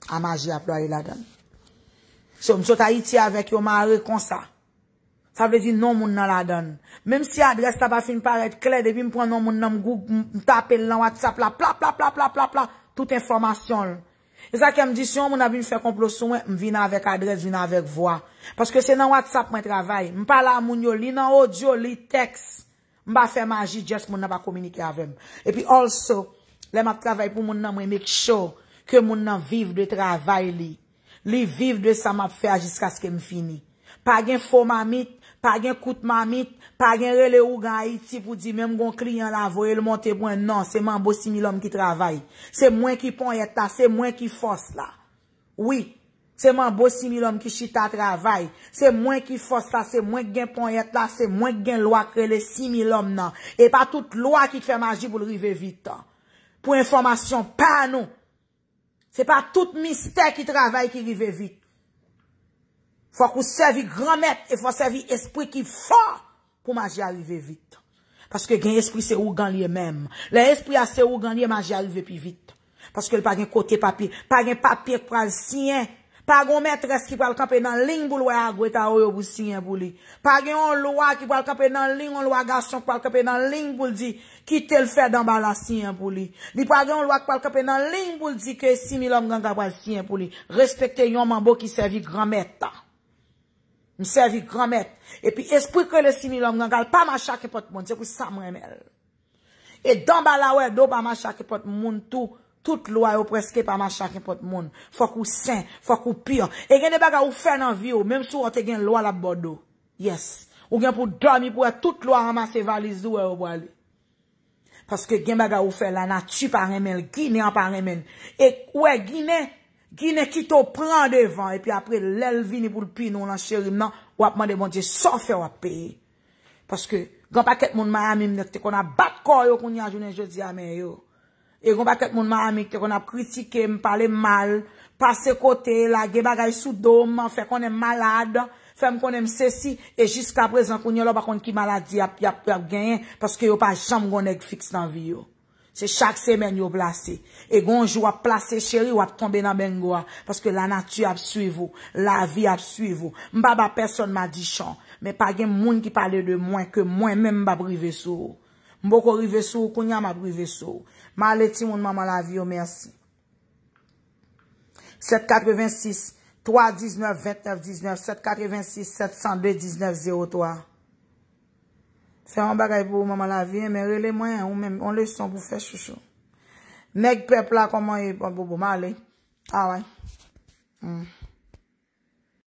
A maji a plwaye ladan l. So, m sot Ayiti avèk yo mare konsa. Sa vle di non moun nan ladan l. Menm si adrès la pa fin parèt klè, depi m pran non moun nan, m goug, m, m tape l nan WhatsApp la, pla, pla, pla, tout enfòmasyon l. E sa ke m di, si yon moun ap vin fè konplo sou mwen, m vin avèk adrès, vin avèk vwa. Paske se nan WhatsApp mwen travay. M pale a moun yo, li nan odyo, li tèks. M pa fè maji, just moun nan pa kominike avè m. Epi also, lè m ap travay pou moun nan, mwen make sure ke moun nan viv de travay li. Li viv de sa m ap fè a jiskaske m fini. Pa gen fo mamit, pa gen kout mamit, pa gen rele ougan Ayiti pou di menm gon kliyan la voye l monte pwen. Non, se manbo similòm ki travay. Se mwen ki ponyèt la, se mwen ki fòs la. Wi, se manbo similòm ki chita travay. Se mwen ki fòs la, se mwen ki gen ponyèt la, se mwen ki gen lwa k rele similòm nan. E pa tout lwa ki fè maji pou l rive vit. Pou enfòmasyon pa nou, se pa tout mistè ki travay ki rive vit. Fòk ou sèvi granmèt e fò sèvi espri ki fò pou maji a rive vit. Paske gen espri se ougan l ye menm. Lè espri a se ougan l ye, maji a rive pi vit. Paske l pa gen kote papye, pa gen papye k pral siyen. Pa gen yon mètrès ki pral kanpe nan liy pou l wè agweta yo pou siyen pou li. Pa gen yon lwa ki pral kanpe nan liy, yon lwa gason k pral kanpe nan liy pou l di, kite l fè danbala siyen pou li. Li pa gen yon lwa k pral kanpe nan liy pou l di ke similòm ganga pral siyen pou li. Respekte yon manbo ki sèvi granmèt. M sèvi granmèt. Epi espri k rele similòm ganga l pa mache ak enpòt moun. Se pou sa m renmen l. E danbala wè do pa mache ak enpòt moun tou. Tout lwa yo prèske pa mache ak enpòt moun. Fòk ou sen, fòk ou pi. E gen de bagay ou fè nan vi w, menm si w te gen lwa l ap ba w do. Yes. Ou gen pou dòmi pou wè tout lwa ranmase valiz ou wè yo prale. Paske gen bagay ou fè lanati pa renmen l, Ginen an pa renmen l. E ou wè Ginen, Ginen kite w pran devan, epi apre lè l vini pou l pini w lan cheri m nan, w ap mande Bondye sa w fè w ap peye. Paske Gen pakèt moun Miami m nèk te konn ap bat kò yo kounye a jounen jodi a men yo. E gen pakèt moun Miami ki te konn ap kritike m, pale m mal, pase kote, lage bagay sou do m, fè konnen m malad, fè m konnen m sesi, e jiska prezan kounye a la w pa konn ki maladi y ap, y ap, y ap genyen, paske yo pa janm gon nèg fiks nan vi yo. Se chak semèn yo plase. E gon jou w ap plase cheri, w ap tonbe nan bengo a. Paske lanati ap swiv ou. Lavi ap swiv ou. M pa ba pèsonn madichon. Men pa gen moun ki pale de mwen ke mwen menm m p ap rive sou ou. M poko rive sou ou, kounye a m ap rive sou ou. M ale timoun manman lavi yo, mèsi. Sèt katrevensis, twa diznèf, ventnèf diznèf, sèt katrevensis, sèt san de, diznèf zewo twa. Fè yon bagay pou ou, manman lavi, men rele mwen, ou menm, yon leson pou fè chouchou. Nèg pèp la, kòman ye? Bon, bon, bon, m ale. Ah, wè. Hmm.